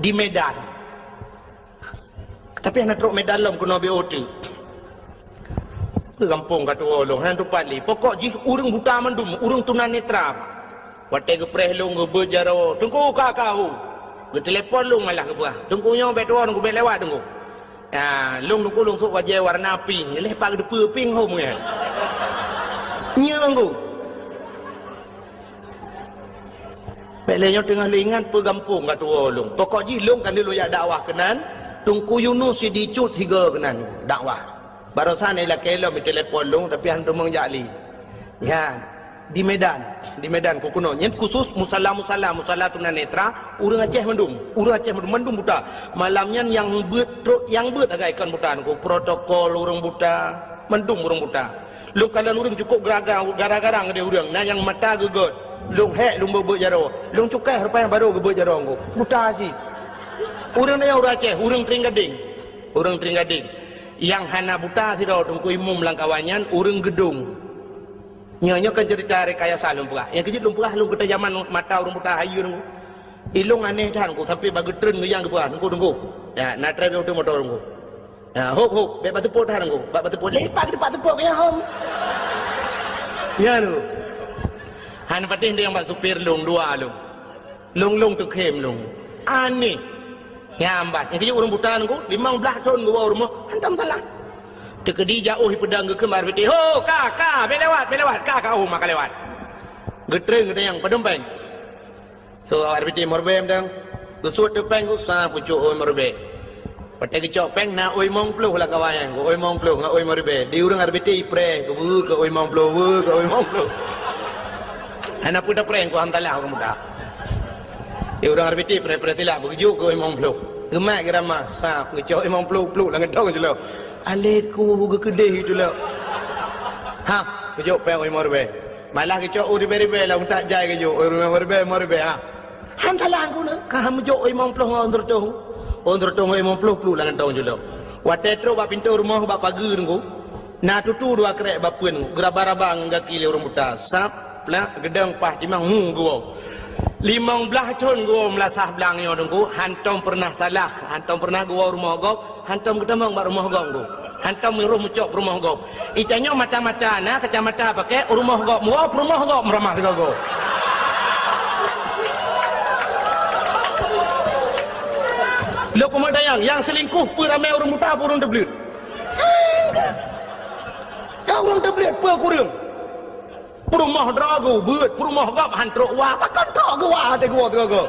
Di Medan. Tapi hana trok Medan lom keunoe B O T. Gampông ka tuwoe lôn, hana tupat lé. Pokok jih ureuëng buta mandum, ureuëng tunanetra. Watée geupreh lôn geubeuet jaroe, "Teungku, ka, ka, hu." Geutelepon lôn malah geupeugah, "Teungku nyoe bèk tuwoe, Teungku, bèk lewat, Teungku." Ya, lôn, Teungku, lôn sôk bajée warna pink, lheuh pat geuteupeue pink hom nyan. Nyoe, Teungku. Bèk lé nyoe teungoh lôn ingat peue gampông ka tuwoe lôn. Pokok jih lôn ka lheueh lôn jak dakwah keunan, Teungku Yunus Sidicut sigoe keunan dakwah. Barosan ilakée lom itelepon lôn, tapi hana teumong jak lé. Nyan, di Medan, di Medan keuh keunoe. Nyan khusus musala-musala, musala tunanetra, ureuëng Aceh mandum, ureuëng Aceh mandum, mandum buta. Malam nyan nyang beuet trok, nyang beuet sagai kon buta, Teungku, protokol ureuëng buta, mandum ureuëng buta. Lôn kalon ureuëng cukôp geugarang, garang-garang deh ureuëng, na nyang mata geugöt. Lôn hék lôn beuet-beuet jaroe. Lôn cukai rupa nyang barô geubeuet jaroe Teungku. Buta cit. Ureuëng nyan ureuëng Aceh, ureuëng Trienggadeng. Ureuëng Trienggadeng. Nyang hana buta sidroe Teungku Imum lam kawan nyan ureuëng Geudong. Nyoe, nyoe kon ceurita rekayasa lôn peugah. Nyang keujeuet lôn peugah lôn keuta jaman mata ureuëng buta hayeue Teungku. Ilôn aneh that Teungku, sampai bak geutreun geuyang geupeugah, "Teungku, Teungku. Ya, na trép yoh moto Teungku." Ya, hop, hop, bèk bateupot that Teungku. Bak bateupot, lepak di pat teupot ya hom. Ya, Teungku. Han patéh deh nyang bak supir lôn, dua lôn. Lôn, lôn teukhém lôn. Aneh. Nyang bat. Nyang keujeuet ureuëng buta Teungku, limong blaih thon geuwoe u rumoh, hantom salah. Teukeudi jak ôh ipeudong geukheun bak R B T, "Ho, ka, ka, bèk lewat, bèk lewat, ka, ka, oh, maka lewat." Geutreun geutanyong, "Padum péng?" So, R B T lima ribèe mantong. Geusuet teuk péng, geusa pucok ôi lima ribèe. Watée geucok péng na ôi limong ploh lam kawan nyan, ôi limong ploh ngon ôi lima ribèe. Di ureuëng R B T ipreh, keu beu keu ôi limong ploh, beu keu ôi limong ploh. Hana peue tapreh, keu hantalah ureuëng muda. Di ureuëng R B T preh-preh silap, beujok keu ôi limong ploh. Geumat geurama, sab, geucok ôi limong ploh, pluk lam geudong jih lom. Alet ku geukeudeh itu lom. Ha, geucok péng ôi limong ribèe. Malah geucok ôi ribèe-ribèe lam utak jai geujok, ôi limong ribèe, limong ribèe, ha. Han salah Teungku na, ka han meujok ôi limong ploh ngon ôn seureutôh. Ôn seureutôh ngon limong ploh pluk lam kantong jih lom. Watée trok bak pintoe rumoh bak pageue Teungku, na tutu dua krék bapeuen geuraba-raba ngon gaki lé ureuëng buta. Sab, plak, geudong, paih timang, hu, geuwoe. Limong blaih thon geuwoe Meunasah Blang nyoe Teungku, hantom peureunah salah, hantom peureunah geuwoe rumoh gob, hantom geutamong bak rumoh gob Teungku. Hantom meurôh meucok peurumoh gob. Itanyoe mata-mata na kacamata pakai, rumoh gob meuwoe, peurumoh gob meuramah sigoe-goe. Lôn peumeu'en tanyong, nyang seulingkuh peue ramé ureuëng buta, peue ureuëng teubleuet? Nyang ureuëng teubleuet peue kureueng? Peurumoh droe geuh beuet, peurumoh gob han trok wa, pakon trok geuh wa até geuwoe sigoe-goe.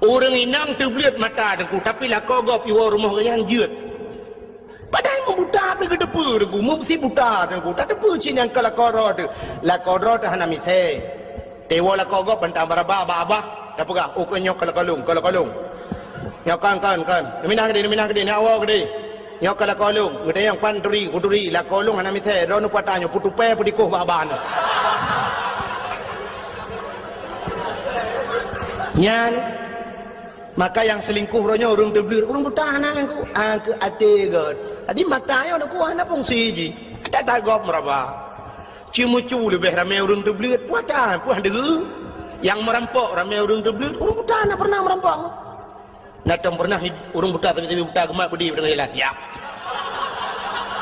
Ureuëng inong teubleuet mata Teungku, tapi lakoe gob iwoe rumoh geuh nyan jeuet. Padahai meubuta Geuteupeue Teungku, meusi buta Teungku. Tateupeue cit nyang ka lakoe droe teuh. Lakoe droe teuh hana misée. Tewoe lakoe gob bantang baraba bak babah, tapeugah, "Oh, keu nyoe ka lakoe lôn, ka lakoe lôn. Nyoe kon, kon, kon. Neuminah keudeh, neuminah keudeh, neuwoe keudeh. Nyoe ka lakoe lôn." Geutanyong, "Pan turi?" "Kuturi, lakoe lôn hana misée. Droeneuh peue ata nyoe, peutupée, peudikoh bak babah nyoe." Nyan, maka nyang seulingkoh uroe nyoe ureuëng teubleuet, ureuëng buta na Teungku, ah, keu até gét. Jadi mata nyoe Teungku hana fungsi jih. Ata tagob meuraba. Ceumeucue leubeh ramé ureuëng teubleuet, peue ata, peue deuh. Nyang meurampok ramé ureuëng teubleuet, ureuëng buta na pernah meurampok. Na tom pernah ureuëng buta, tapi, tapi buta geumat beudé deungon jalan. Ya.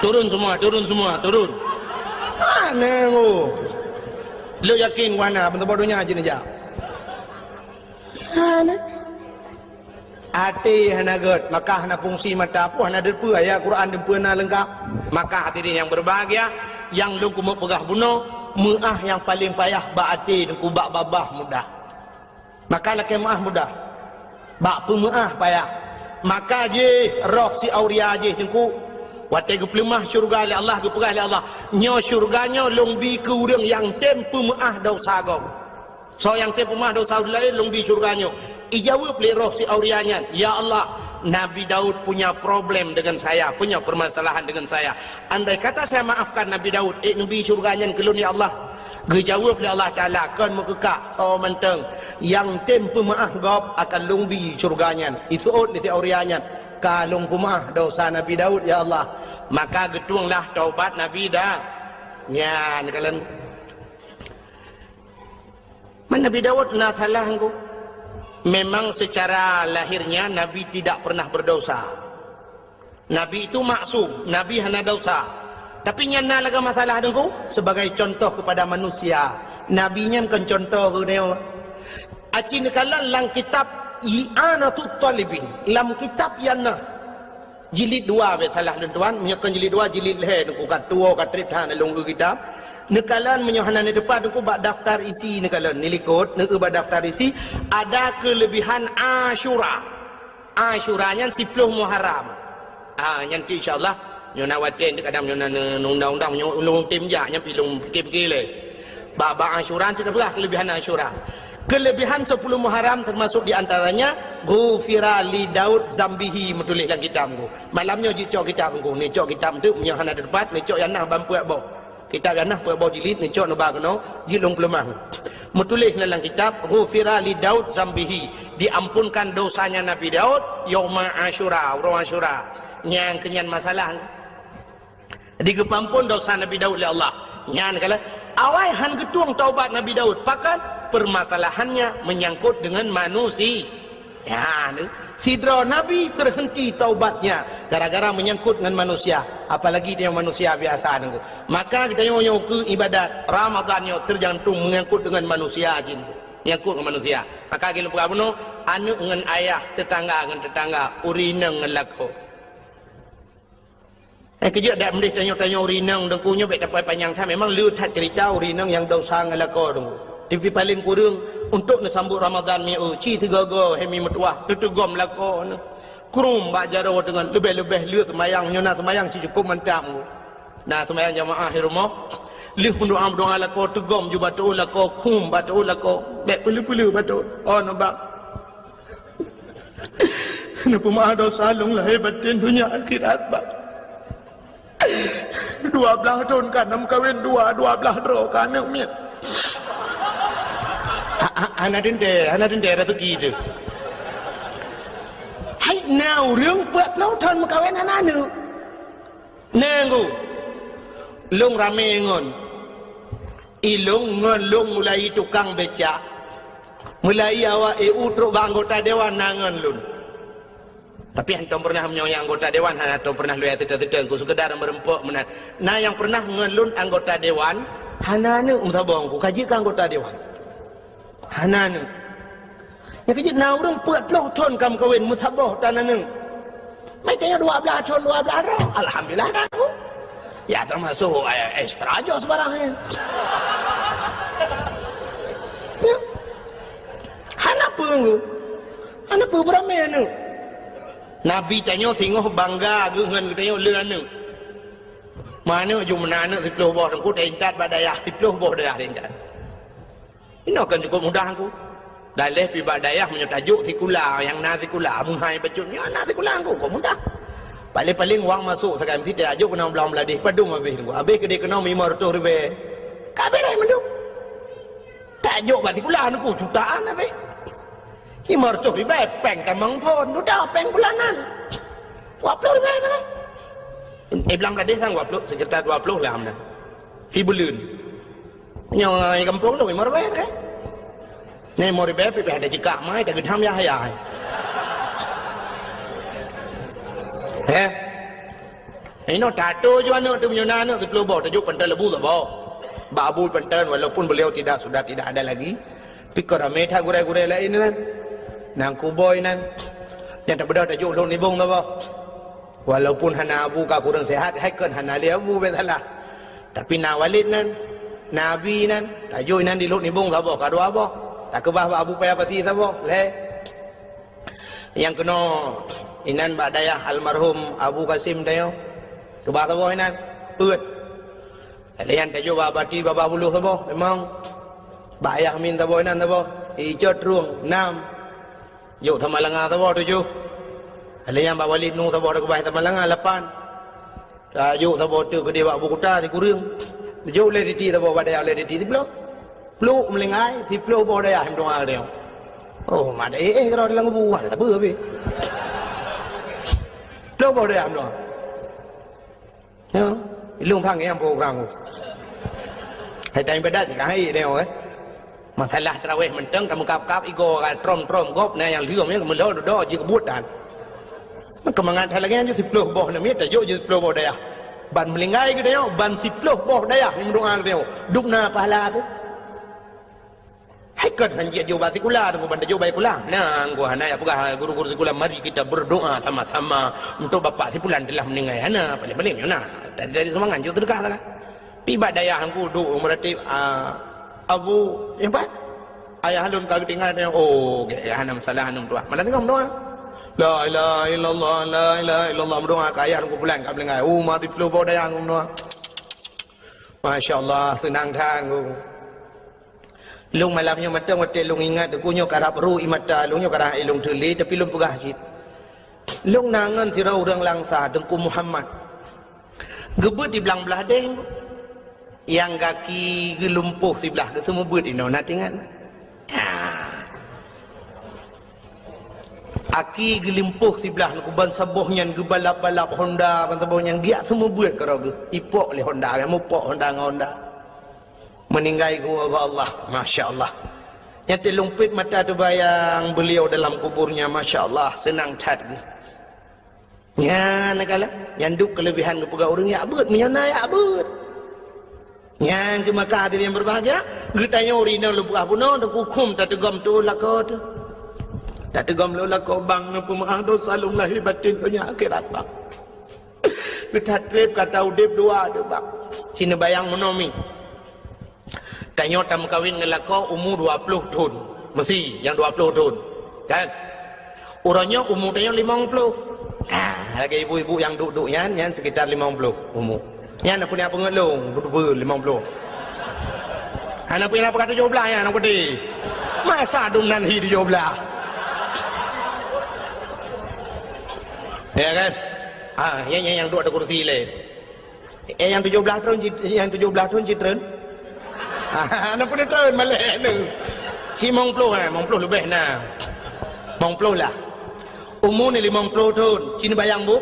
Turun semua, turun semua, turun. Aneh, oh. Lôn yakin wahana, meusaboh donya jih neujak. Hana. Até hana gét, maka hana fungsi mata pun hana deupeue ayat Quran deupeue na leungkap. Maka hadirin yang berbahagia, nyang lôn keumeung peugah bunoe, meuáh nyang paleng payah bak até Teungku, bak babah mudah. Maka lakée meuáh mudah. Bak peumeuáh payah. Maka jih roh si auria jih Teungku. Watée geupeuleumah syeuruga lé Allah, geupeugah lé Allah, "Nyoe syeuruga nyoe lôn bi keu ureuëng nyang tem peumeuáh desya gob." Soe nyang tem peumeuáh desya ureuëng laén lôn bi syeuruga nyoe. Ijaweueb lé roh si auria nyan, "Ya Allah, Nabi Daud punya problem dengan saya, punya permasalahan dengan saya. Andai kata saya maafkan Nabi Daud, ék neubi syeuruga nyan keu lôn, ya Allah?" Geujaweueb lé Allah Taala, "Kon meukeukah, soe mantong nyang tem peumeuáh gob akan lôn bi syeuruga nyan." Iseuôt lé si auria nyan, "Ka lôn peumeuáh desya Nabi Daud, ya Allah." Maka geutuenglah taubat Nabi Da-, nyan kalon. Man Nabi Daud na salah Teungku. Memang secara lahirnya Nabi tidak pernah berdosa. Nabi itu maksum, Nabi hana dosa. Tapi nyan na lagée masalah Teungku, sebagai contoh kepada manusia. Nabi nyan kon contoh keu nyoe. Aci neukalon lam kitab I'anatut Talibin, lam kitab nyang na Jilid dua, bèk salah lôn tuan, meunyoe kon jilid dua, jilid lhèe Teungku, ka tuwoe ka trép that lôn eu kitab. Neukalon meunyoe hana neuteupat Teungku bak daftar isi neukalon, neulikot, neueu bak daftar isi, ada keulebihan Asyura. Asyura nyan siploh Muharram. Ah, nyan tu insya Allah, nyoe na watèe kadang nyoe na, na, na undang-undang, nyoe ulôn tem jak, nyan pi lôn pikir-pikir lé. Bak, bak Asyura, kita peugah kelebihan Asyura. Kelebihan sepuluh Muharram termasuk di antaranya, "Ghufira li Daud zambihi," meutuléh lam kitab Teungku. Malam nyoe jicok kitab Teungku. Neucok kitab tu, meunyoe hana teupat, neucok nyang na ban peuet boh. Kitab nyang na peuet boh jilid, neucok neuba keunoe, jeuet lôn peuleumah. Meutuléh na lam kitab, "Ghufira li Daud zambihi," diampunkan dosanya Nabi Daud, yauma Asyura, uroe Asyura. Nyang keunyan masalah. Digeupeuampôn desya Nabi Daud lé Allah. Nyan kala awai han geutueng taubat Nabi Daud. Pakon? Permasalahannya menyangkut dengan manusia. Ya, ni. Sidroe nabi terhenti taubatnya gara-gara menyangkut dengan manusia. Apalagi dia manusia biasa Teungku. Maka kita nyoe, nyoe keu ibadat Ramadan nyoe tergantung menyangkut dengan manusia jih. Menyangkut dengan manusia. Maka lagèe lôn peugah bunoe, aneuk ngon ayah, tetangga ngon tetangga, ureueng inong ngon lakoe. Eh, keujeuet dak meudeh tanyoe-tanyoe ureueng inong Teungku nyoe bèk tapai panyang that. Memang le that ceurita ureueng inong nyang desya ngon lakoe Teungku. Tapi paleng kureueng untuk neusambot Ramadan mi eu, ci sigoe-goe hai mi meutuwah, teuteugom lakoe neuh. Krum bak jaroe teungon, leubeh-leubeh le seumayang, nyoe na seumayang ci cukôp mantap Teungku. Na seumayang jamaah di rumoh, lheueh meudoa-meudoa lakoe teugom ju bateue lakoe, krum bateue lakoe, bèk peuleu-peuleu bateue. Oh, nibak. Neupeumaaf desya lôn lahé batén donya akhirat, Bah. Dua blaih thôn ka na meukawen dua, dua blaih droe ka aneuk miet. Ha, ha, hana teuntèe, hana teuntèe raseuki teuh. Hai, na ureueng peuet ploh thôn meukawen hana aneuk. Nanggu, lôn ramé ngon. Ilôn ngon lôn mulai tukang becak, mulai awak E U trok bak anggota dewan na ngon lôn. Tapi hantom pernah meunyoe anggota dewan, hantom pernah lôn seutôt-seutôt, ku sekedar meureumpok meunan. Na nyang pernah ngon lôn anggota dewan, hana aneuk meusaboh ku ka jeuet keu anggota dewan. Hana aneuk. Nyang keujeuet na ureueng peuet ploh thôn ka meukawen meusaboh tan aneuk. Meutanyoe dua blaih thôn, dua blaih droe. Alhamdulillah dah tu. Ya, termasuk, eh, extra joh sebarang, eh. Ya. Hana peue, hana peue beuramé aneuk. Nabi tanyoe singoh bangga geuh ngon geutanyoe le aneuk. Manök ju meunan aneuëk siplôh boh teungku, teuintat bak dayah siplôh boh dayah teuintat. Inoe kan cukup mudah teungku. Dan lheueh pi bak dayah meunyoe tajok sikula, nyang na sikula, meuhai bacut nyoe na sikula teungku, kok mudah. Paléng-paléng wang masôk sagai meusitai, tajok keunoe Blang Bladeh, padum habéh teungku. Habéh keudéh keunoe limong reutôh ribèe. Ka beureh mandum. Tajok bak sikula teungku, jutaan habéh. Limong reutôh ribèe, péng tamong phôn, dudoe péng bulanan. Dua ploh ribèe sagai. Eh, Blang Bladeh sang dua ploh, sekitar dua ploh lah meunan. Sibuleuen. Nyoe gampông tu limong ribèe kan? Nyoe limong ribèe pih ada jikak mai, tak geudam yah-yah. Eh? Inoe tato ju aneuëk tu meunyoe na aneuëk siplôh boh, tajok pantan leubeh saboh. Bak Abu pantan, walaupun beliau tidak, sudah tidak ada lagi. Tapi ka ramé that gurèe-gurèe laén nan. Nan kuboi nan. Nyang tabeudôh tajok lôn nibong saboh. Walaupun hana Abu ka kureueng sehat, hai kon hana lé Abu bèk salah. Tapi na Walid nan, na Abi nan, tajok inan di lôn nibong saboh, ka dua boh. Takeubah bak Abu Paya Pasi saboh, lhèe. Nyang keunoe inan bak dayah almarhum Abu Kasim tanyoe. Keubah saboh inan, peuet. Lheueh nyan tajok bak Bati Babah Buluh saboh, limong. Bak Ayah Min saboh inan saboh, Icot Trueng, nam. Jok Samalanga saboh, tujoh. Lheueh nyan bak Walid Nu saboh, takeubah Samalanga, lapan. Tajok saboh teuk keudéh bak Abu Kuta, sikureueng. Jok lé Diti saboh bak dayah lé Diti, siplôh. Plôk meulinggai, siplôh boh dayah meudoa tanyoe. Oh, mak, eh, eh, keudroe dalam kubu, wah, tak apa habéh. Plôh boh dayah meudoa. Ya, ilông sang nyang program tu. Hai tan ibadat cit ka hai dia, kan? Masalah tarawih mantong, ka meukab-kab igoe, ka trom-trom gob, na nyang lheueh, ya, meulhô dudoe jih keubuet dan. Keumangat hai lagèe nyan jih siplôh boh namiet, tajok jih siplôh boh dayah. Ban meulinggai geutanyoe, ban siplôh boh dayah nyang meudoa geutanyoe. Dum na pahala teuh. Hai kon han jeuet jok bak sikula, teungku ban tajok bak sikula. Nyan, gua hana jak peugah guru-guru sikula, "Mari kita berdoa sama-sama untuk bapak si fulan telah meninggal." Hana, paléng-paléng nyoe na. Dari, dari sumbangan jok seudeukah sagai. Pi bak dayah teungku duek meuratéb, ah, Abu, nyang pat? Ayah lôn ka geutinggai, oh, gèt, hana masalah, hana meudoa. Malam teungoh meudoa. La ilaha illallah, la ilaha illallah, meudoa keu ayah lôn, fulan ka meuninggai. Oh, mati ploh boh dayah meudoa. Masya Allah, seunang that teungku. Lôn malam nyoe mantong watèe lôn ingat, teungku, nyoe karab ru ie mata lôn, nyoe karab aé lôn teulé, tapi lôn peugah cit. Lôn na ngon sidroe ureueng Langsa, Teungku Muhammad. Geubeuet di Blang Blahdeh, nyang gaki geulumpoh siblah, geuseumeubeuet inoe, na teuingat? Ya. Aki geulumpoh siblah, teungku, ban saboh nyan geubalap-balap Honda, ban saboh nyan geujak seumeubeuet keudroe geuh. Ipok lé Honda, mupok Honda ngon Honda. Meuninggai geuwoe bak Allah, masya Allah. Nyang teulumpet mata teubayang beliau dalam kuburnya, masya Allah, seunang that geuh. Nyan na kalon, nyan duek keuleubehan geupeugah ureueng jak beuet, meunyoe na jak beuet. Nyan keuh maka hadirin yang berbahagia, geutanyoe inoe lôn peugah bunoe, teungku, khuem tateugom tuwoe lakoe teuh. Tateugom tuwoe lakoe, bang, neupeumaáh dosa lôn lahé batén donya akhirat, bang. Geuthat trép gata udép dua teuh, bang. Ci neubayang meunoe mi. Tanyoe tameukawen ngon lakoe umu dua ploh thon. Meusi nyang dua ploh thon. Kan? Uroe nyoe umu tanyoe limong ploh. Ah, lagèe ibu-ibu nyang duek-duek nyan, nyan sekitar limong ploh umu. Nyan peue nyang peungeut lôn, beutôi limong ploh. Hana peue nyang peugah tujoh blah nyan, aneuk keude. Masa dum nan hi tujoh blah. Ya kan? Ah, nyan, nyan nyang duek di kursi lé. Eh, nyang tujoh blah thon cit-, nyang tujoh blah thon cit treun? Hana peue treun malèe nyoe. Ci limong ploh, eh, limong ploh leubeh na. Limong ploh lah. Umu nyoe limong ploh thon. Ci neubayang bu.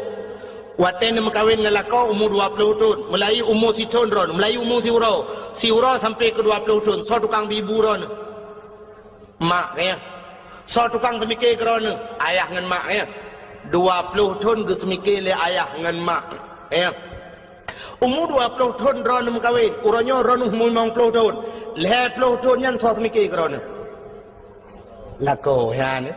Watèe neumeukawen ngon lakoe umu dua ploh thon. Meulahi umu sithon droeneuh, meulahi umu siuroe. Siuroe sampoe keu dua ploh thon. Soe tukang bi bu droeneuh? Mak, ya. Soe tukang seumike keu droeneuh? Ayah ngon mak, ya. Dua ploh thon geuseumiké lé ayah ngon mak, ya. Umu dua ploh thon droeneuh meukawen, uroe nyoe droeneuh umu limong ploh thon. Lhèe ploh thon nyan soe seumike keu droeneuh? Lakoe nyan.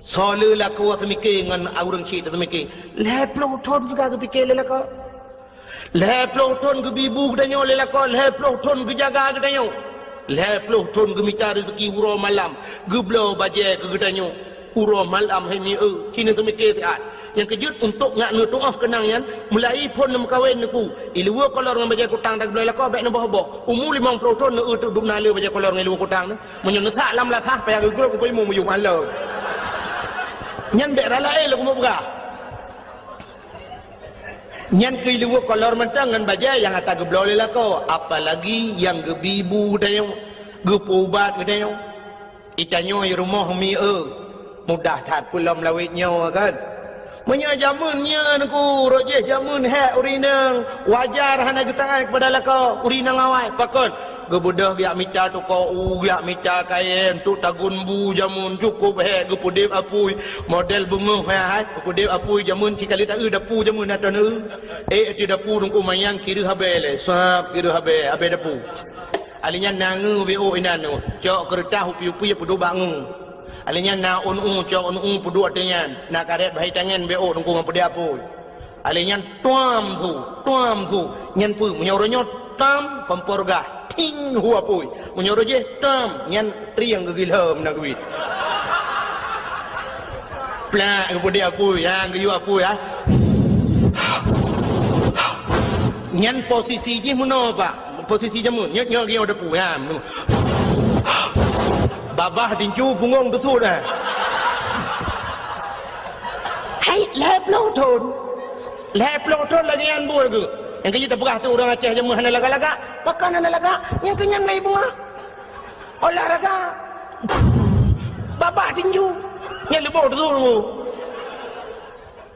Soe le lakoe seumike ngon ureueng chik teuh seumike? Lhèe ploh thon juga geupike lé lakoe. Lhèe ploh thon geubi bu geutanyoe lé lakoe, lhèe ploh thon geujaga geutanyoe. Lhèe ploh thon geumita reuzeuki uroe malam, geubloe bajèe keu geutanyoe. Uroe malam hai mieu, ci neuseumiké siat. Nyang keujeuet untuk ngat neutuoh keunang nyan, mulai phon neumeukawen neuku. Iluwa kolor ngon bajèe kutang dan geubloe lakoe bèk neuboh-boh. Umu limong ploh thon neueu teuk dum na le bajèe kolor ngon iluwa kutang nyan. Meunyoe neusak lam lasah payah geugrôp keu imeum miyueb malam. Nyan bèk rala éh lom keumeung peugah. Nyan keuh iluwa kolor mantong ngon bajèe nyang ata geubloe lé lakoe, apalagi nyang geubi bu geutanyoe, geupeuubat geutanyoe. Itanyoe i rumoh mi eu, mudah that peulom lawét nyoe kan. Meunyoe jameun nyan ku, rot jih jameun hék ureueng inong, wajar hana geutangai keupada lakoe, ureueng inong awai. Pakon? Geubeudôh geujak mita toko u, geujak mita kayèe, untuk tagun bu jameun, cukôp hék geupeudép apui. Model beungoh hai, hai, geupeudép apui jameun, sikali taeu dapu jameun atau neu. Eh, ateueh dapu teungku manyang kireuh habéh lé, sab kireuh habéh, habéh dapu. Alèh nyan na ngeu beu inan neu, cok keureutah upi-upi peuduek bak ngeu. Alèh nyan na ôn u, cok ôn u peuduek ateueh nyan, na karét bahai tangan beu teungku ngon peudép apui. Alèh nyan tuam su, tuam su. Nyan peue? Meunyoe uroe nyoe tam, kompor gah. Ting, hu apui. Meunyoe uroe jih tam, nyan trieng geugilhom na geuwit. Plak, geupeudép apui, ha, geuyue apui, ha. Nyan posisi jih meunoe, Pak. Posisi jameun. Nyoe, nyoe geuyue apui, ha. Babah tinju, punggong teusut, ha. Hai, lhèe ploh thon. Lhèe ploh thon lagèe nyan buet geuh. Nyang keujeuet tapeugah tu ureueng Aceh jameun hana lagak-lagak. Pakon hana lagak? Nyang keu nyan lagèe beungoh. Olahraga. Babah tinju. Nyan leuboh tu.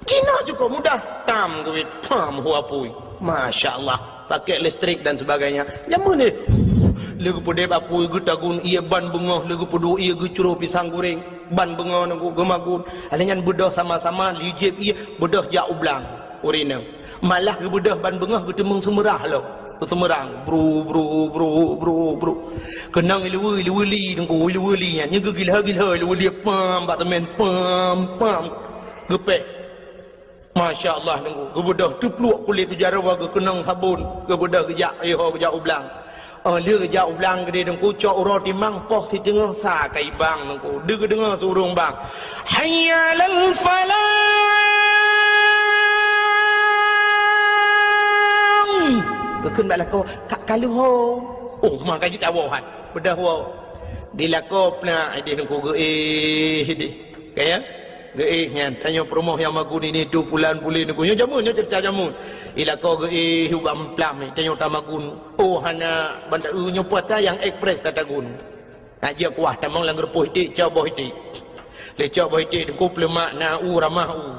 Cina cukôp mudah. Tam geuwit. Pam hu apui. Masya Allah. Pakai listrik dan sebagainya. Jameun ni. Lé geupeudép apui, geutagun ié ban beungoh, lé geupeuduek ié geucroh pisang goreng. Ban beungoh nunggu geumagun. Alèh nyan beudôh sama-sama lijép ié beudôh jak u blang. Ureueng inong. Malah geubeudôh ban beungoh geuteumeung seumeurah lom. Geuseumeurang. Bru, bru, bru, bru, bru. Keunong iluwa, iluwa li teungku, iluwa li nyan. Nyan geugilha-gilha iluwa li pam bak teumèn, pam, pam. Geupéh. Masya Allah teungku. Geubeudôh teupluek kulét u jaroe geukeunong sabon. Geubeudôh geujak, iho geujak u blang. Oh, lheueh jak u blang keudéh teungku, cok uroe timang poh siteungoh sa ka ibang teungku. Deuh geudeungoe su ureueng bang. Hayya 'alal falah. Geukheun bak lakoe, "Ka, ka lheueh ho." Oh, ma ka jeuet awoe han. Beudôh woe. Di lakoe plak idéh teungku geuéh idéh. Ka ya? Geuéh nyan, tanyoe peurumoh nyang magun ini tu pulan pulin teungku. Nyoe jameun, nyoe ceurita jameun. Di lakoe geuéh ubak meuphlam, tanyoe tamagun. Oh, hana banda, eu, nyoe puasa nyang ekspres tatagun. Nak jeuet kuah tamong lam geureupoh iték, cok boh iték. Lé cok boh iték teungku peuleumak na u ramah u.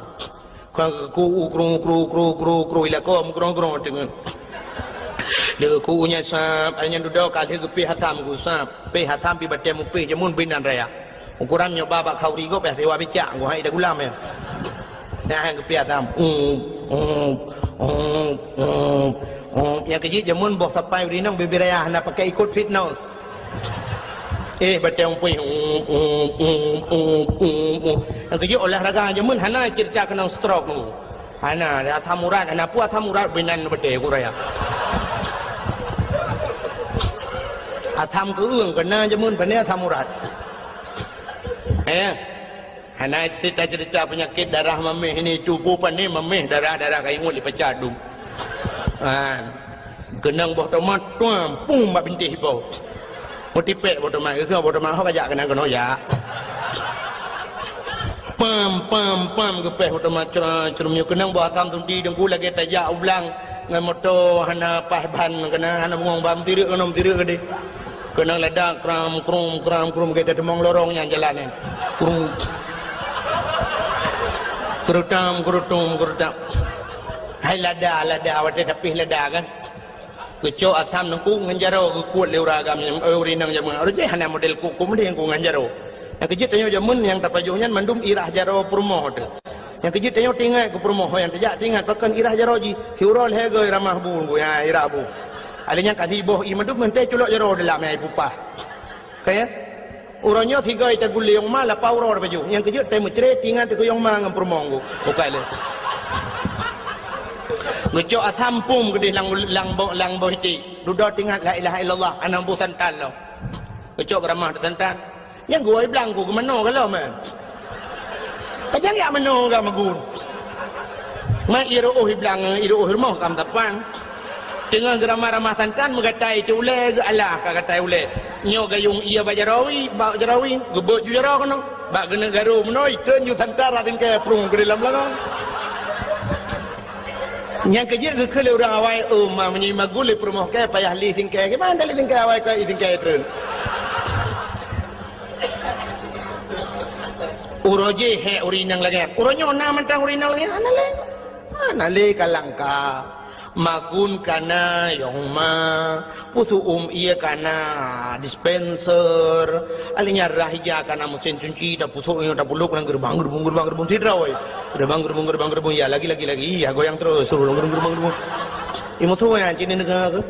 Ka geukeu u kru, kru, kru, kru, kru, i lakoe meugrong-grong teungeut. Lé geukeu u nyan sab, ai nyan dudoe ka lheueh geupéh asam ku sab. Péh asam pi batèe mupéh jameun binan raya. Ukuran nyoe ba bak khauri gob, eh, siwa bicak, ngon hai dagulam, eh. Nah, han geupeuet asam. Um, um, um, um, um. Nyang keujeuet jameun boh sapai urinong bibir ayah na pakai ikot fitness. Eh, batèe umpui. Um, um, um, um, um, um. Nyang keujeuet olahraga jameun hana cerita keunong stroke tu. Hana, asam urat, hana peue asam urat binan batèe uku raya. Asam keueung kena jameun, pane asam urat. Eh, hana cerita-cerita penyakit darah mameh ini, tuboh pane mameh darah-darah kayue lipacah dum. Ha. Keunong boh tomat, tuam, pum bak bintéh ipo. Meutipék boh tomat, geukheun boh tomat, ho kajak keunan keunoe jak. Pam, pam, pam, geupéh boh tomat, cra, crum, nyoe keunong boh asam sunti teungku lagèe tajak u blang ngon moto hana paih ban, keunan hana bungong ban, tireuk keunoe, tireuk keudéh. Keunong lada kram, krum, kram, krum, gata teumong lorong nyang jalan nyan. Krum. Kerutam, kerutum, kerutam. Hai lada, lada, watèe tapih lada kan. Geucok asam teungku ngon jaroe geukuet lé ureueng agam, eh, ureueng inong jameun. Ureueng jih hana model kuku mending ku ngon jaroe. Nyang keujeuet tanyoe jameun nyang tapajoh nyan mandum irah jaroe peurumoh teuh. Nyang keujeuet tanyoe teuingat keu peurumoh nyang tajak teuingat pakon irah jaroe jih. Siuroe lhèe goe ramah bu, bu, ha, irah bu. Alèh nyan kali boh ié mandum meuntèe culok jaroe dalam nyang ipupah. Ka ya? Uroe nyoe sigoe taguleng ma lapah uroe baju. Nyang keujeuet tai meucre tingan teukeuyong ma ngon peurumoh ngku. Bukai lé. Geucok asam pum keudéh lam, lam boh, lam boh iték. Dudoe tingat la ilaha illallah, aneuk bu santan lom. Geucok geuramah santan. Nyang geuwoe blang ku geumanoe galom, eh. Pajan jak meunoe gam magun. Man iru'oh i blang, iru'oh rumoh gam tapan. Teungoh geuramah-ramah santan meugatai teu ulèe geualah ka gatai ulèe. Nyoe gayong ie bak jaroe, bak jaroe, geubeuet ju jaroe keunoe. Bak geuneuk garo meunoe, iteun ju santan rot singkèe prung keu dalam beulangong. Nyang keujeuet geukheun lé ureueng awai, "Oh, ma meunyoe magun lé peurumoh kèe payah lé singkèe, kiban lé singkèe awai keu ie singkèe treun." Uroe jih hék ureueng inong lagèe nyan. Uroe nyoe na mantong ureueng inong lagèe nyan? Hana lé. Hana lé ka langka. Magun ka na, yong ma. Peuseu'uem ie ka na, dispenser. Akhirnya rhah ija ka na, meusén cuci, tapeusok nyoe, tapeulop ngon geureubang, geureubong, geureubang, geureubong sidroe. Geureubang, geureubong, geureubang, geureubong, ya, lagi, lagi, lagi, ya, goyang terus, geureubang, geureubang, geureubang. Imeuteupeue nyan cit neudeungoe keuh.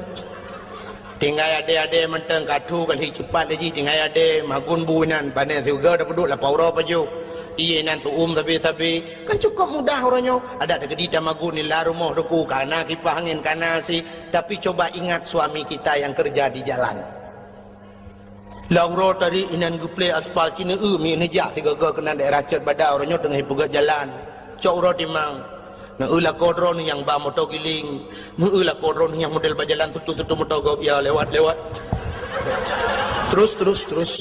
Tinggai adèe-adèe mantong ka thu ka lheueh ceupat lé jih, tinggai adèe magun bu inan, panè siuga tapeuduek lapan uroe pajoh. Ie inan seu'uem sabe-sabe. Kan cukôp mudah uroe nyoe. Adak teukeudi tamagun nila rumoh teuku, ka na kipah angén, ka na si. Tapi coba ingat suami kita yang kerja di jalan. Lam uroe tadi inan geuplè aspal, ci neueu miet neujak sigoe-goe keunan daerah Cot Bada, uroe nyoe teungoh ipeugöt jalan. Cok uroe timang. Neueu lakoe droeneuh nyang ba moto giling. Neueu lakoe droeneuh nyang model bak jalan tutu-tutu moto gob ya lewat-lewat. Terus, terus, terus.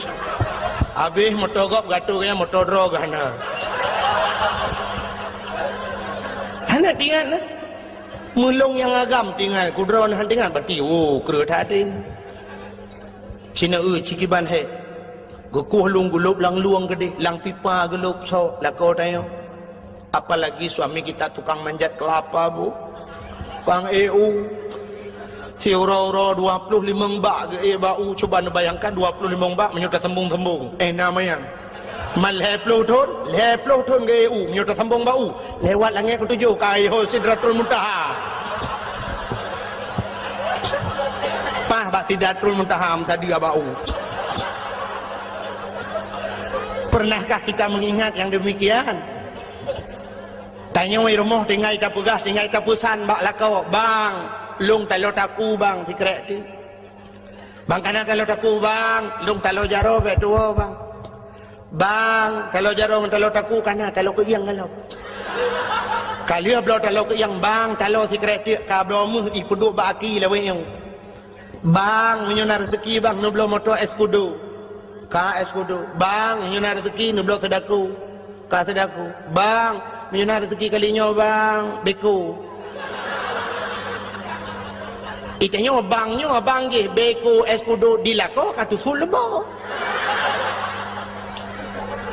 Habéh moto gob gatoe gaya moto droe geuh hana. Hana tingat nah. Meulông nyang agam tingat, kudroe hana tingat, berarti, oh, kreueh that até. Ci neueu, ci kiban hék. Geukueh lôn geulôb lam lueng keudéh, lam pipa geulôb sok lakoe tanyoe. Apalagi suami kita tukang manjat kelapa, Bu. Tukang ék u. Siuroe-uroe dua ploh limong bak geuék bak u. Cuba neubayangkan dua ploh limong bak meunyoe taseumbong-seumbong. Eh, na manyang. Man lhèe ploh thôn, lhèe ploh thôn geu-eu, meunyoe tasambong bak u, lewat langèt keutujôh ka yoh Sidratul Muntaha. Paih bak Sidratul Muntaha meusadeue bak u. Pernahkah kita mengingat yang demikian? Tanyoe rumoh tinggai tapeugah, tinggai tapeusan bak lakoe, "Bang, lôn taloe taku, Bang, sikrek ti." Bang, kana taloe taku, Bang. Lôn taloe jaroe bèk tuwoe, Bang. Bang, taloe jaroe ngon taloe taku kana taloe keuieng galom. Ka lheueh bloe taloe keuieng, Bang, taloe sikrek teuk ka bloe meuh ipeuduek bak aki lawét nyoe. Bang, meunyoe na reuzeki, Bang, neubloe moto Escudo. Ka Escudo. Bang, meunyoe na reuzeki, neubloe Sedaco. Ka Sedaco. Bang, meunyoe na reuzeki kali nyoe, Bang, Beko. Itanyoe bang nyoe, bang jih Beko Escudo di lakoe ka tutup leubo.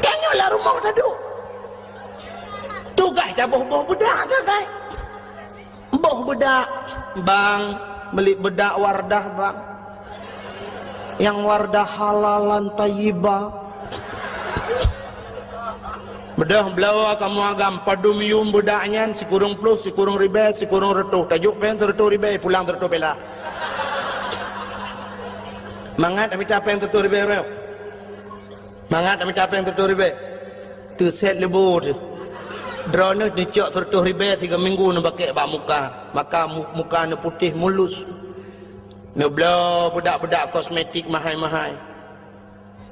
Tanyoe lam rumoh taduek. Tugaih taboh-boh beudak sagai. Boh beudak, Bang, beli beudak Wardah, Bang. Nyang Wardah halalan thayyibah. Beudôh bloe kamoe agam padum yuem beudak nyan, sikureueng ploh, sikureueng ribèe, sikureueng reutôh. Tajok péng sireutôh ribèe, pulang sireutôh peula. Mangat mita péng sireutôh ribèe uroe. Mangat mita péng sireutôh ribèe. Teusét leubo teuh. Droeneuh neucok sireutôh ribèe sigoe minggu neubakèk bak muka. Maka mu-, muka neuputéh mulus. Neubloe beudak-beudak kosmetik mahai-mahai.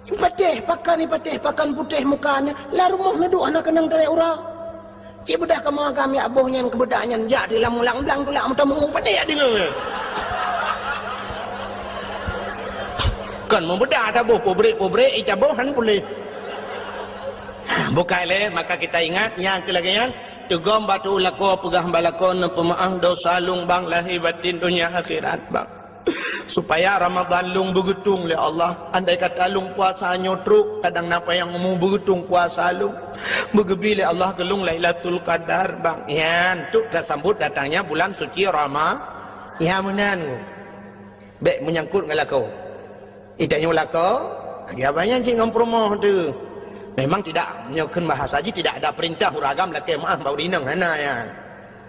Patéh pakan, patéh pakan putéh muka nyan, lam rumoh neuduek hana keunong tarek uroe. Cit beudôh kamoe agam jak boh nyan keu beudak nyan, jak di lam ulang blang tulak meutameu panéh jak deungoe. Kon meubeudak taboh, pubrek-pubrek itaboh han puléh. Bukai lé, maka kita ingat, nyang keu lagèe nyan, teugom bak tu'u lakoe, peugah bak lakoe, neupeumeu'ah dosa lôn bang, lahé batén, donya akhirat bang. Supaya Ramadhan lôn beugeutong lé Allah. Andai kata lôn puasa nyoe trok, kadang na panyang umu, beugeutong puasa lôn. Beugeubri lé Allah keu lôn Lailatul Qadar, bang. Nyan, untuk tasambot datangnya bulan suci Rama-, nyan meunan. Bèk meunyangkot ngon lakoe. Itanyoe lakoe, lagèe abang nyan cit ngon peurumoh teuh. Memang tidak, nyoe kheun bahasa jih, tidak ada perintah ureueng agam lakèe meu'ah bak ureueng inong, hana nyan.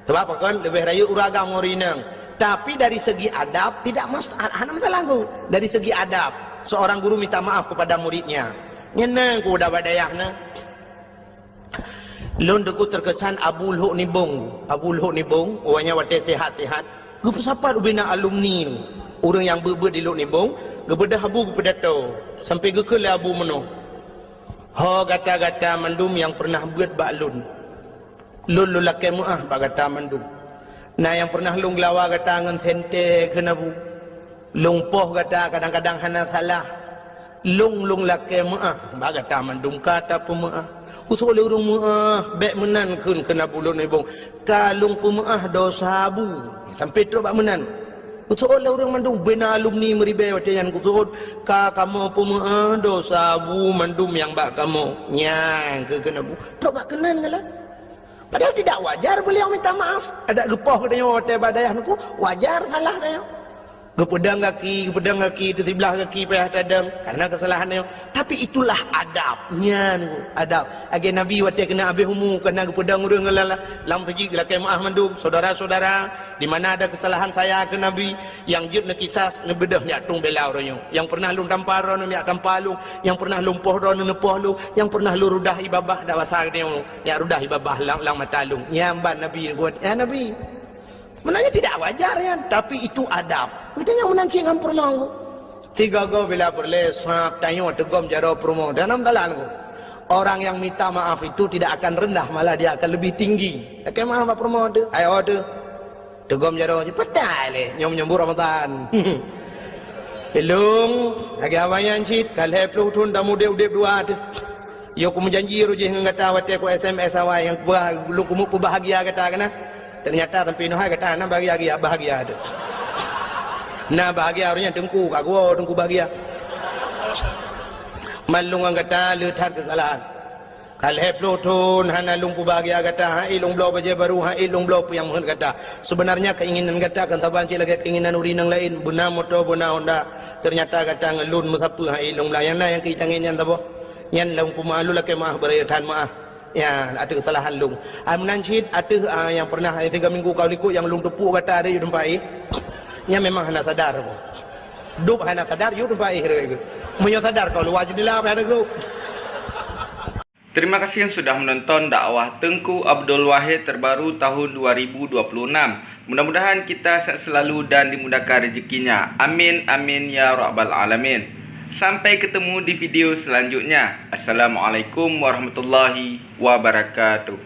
Sabab pakon, leubeh rayeuk ureueng agam ngon ureueng inong. Tapi dari segi adab, tidak mas-, hana masalah tu. Dari segi adab, seorang guru minta maaf kepada muridnya. Nyan na ku udah bak dayah na. Lôn teungku terkesan Abu Lhok Nibong. Abu Lhok Nibong, awaknyan watèe sehat-sehat, geupeusapat ubé na alumni. Ureueng nyang beuet-beuet di Lhok Nibong, geubeudôh Abu geupeudato. Sampai geukheun lé Abu meunoe. Ho gata-gata mandum nyang peureunah beuet bak lôn, lôn lôn lakée meuáh bak gata mandum. Na nyang peureunah lôn geulawa gata ngon sentée keuneuk bu, lôn poh gata kadang-kadang hana salah, lôn lôn lakée meuáh bak gata mandum ka tapeumeuáh. Usôk lé ureuëng meuáh, bék meunan kheun keuneuk bu lôn ibong. Ka lôn peumeuáh dosa bu sampai trok bak meunan. Kuseuôt lé ureuëng mandum, beuna alumni meuribée watée nyan kuseuôt, ka kamoe peumeuáh dosa bu mandum nyang bak kamoe. Nyang keu keuneuk bu trok bak keunan galak. Padahal tidak wajar beliau minta maaf. Adak geupoh geutanyoe watée bak dayah neuku, wajar salah tanyoe. Geupeudong gaki, geupeudong gaki, teusiblah gaki payah tadong karena kesalahan tanyoe. Tapi itulah adab. Nyan adab. Lagée Nabi watée keuneuk habéh umu, keuneuk geupeudong ureuëng lam meuseujid, geulakée meuáh mandum, saudara-saudara. Di mana ada kesalahan saya keu Nabi, nyang jeuet neukisas, neubeudôh neujak tueng bela uroe nyoe. Nyang peureunah lôn tampa droeneuh neujak tampa lôn, nyang peureunah lôn poh droeneuh neupoh lôn, nyang peureunah lôn rudah ié babah dak basa geutanyoe neujak rudah ié babah lam, lam mata lôn. Nyan ban Nabi neuguet, "Ya Nabi, meunan nyan tidak wajar nyan, tapi itu adab." Geutanyoe meunan cit ngon peurumoh. Tiga go bila peureulée sab tanyoe teugom jaroe peurumoh. Dan nam talan ku. Orang yang minta maaf itu tidak akan rendah, malah dia akan lebih tinggi. Lakée meuáh bak peurumoh teuh, hai ho teuh. Teugom jaroe jih, peugah lé, nyoe menyambut Ramadan. Ilong, lagée awaknyan cit, ka lhée ploh thon tamudeb-udeb dua teuh. Yo kumeujanji roh jih ngon gata watée ku S M S awai nyang kuba-, lôn keumeuk peubahagia gata keunan. Ternyata sampai noh hai gata na bahagia-bahagia teuh. Na bahagia roh nyan teungku, ka geuwoe teungku bahagia. Man lôn ngon gata le that keusalahan. Ka lhée ploh thon hana lôn peubahagia gata, hai lôn bloe bajée baru, hai lôn bloe peue nyang meuheuet gata. Sebenarnya keinginan gata kan saban cit lagée keinginan ureuëng nyang laén, beuna moto, beuna honda. Ternyata gata ngon lôn meusapeue, hai lôn blah. Nyang na nyang keu tangieng nyan saboh. Nyan lôn peumeuáh, lôn lakée meuáh, beuraya that meuáh. Ya, ateueh keusalahan lôn. Ai meunan cit ateueh, ah, nyang peureunah, eh, tiga minggu ka likot nyang lôn teupuk gata di teumpat, eh. Nyan memang hana sadar. Dub hana sadar, yue teumpat, eh, rek. Meunyoe sadar kau luwa jendela payah ada grup. Terima kasih yang sudah menonton dakwah Teuku Abdul Wahid terbaru tahun dua ribu dua puluh enam. Mudah-mudahan kita sehat selalu dan dimudahkan rezekinya. Amin, amin, ya rabbal alamin. Sampai ketemu di video selanjutnya. Assalamualaikum warahmatullahi wabarakatuh.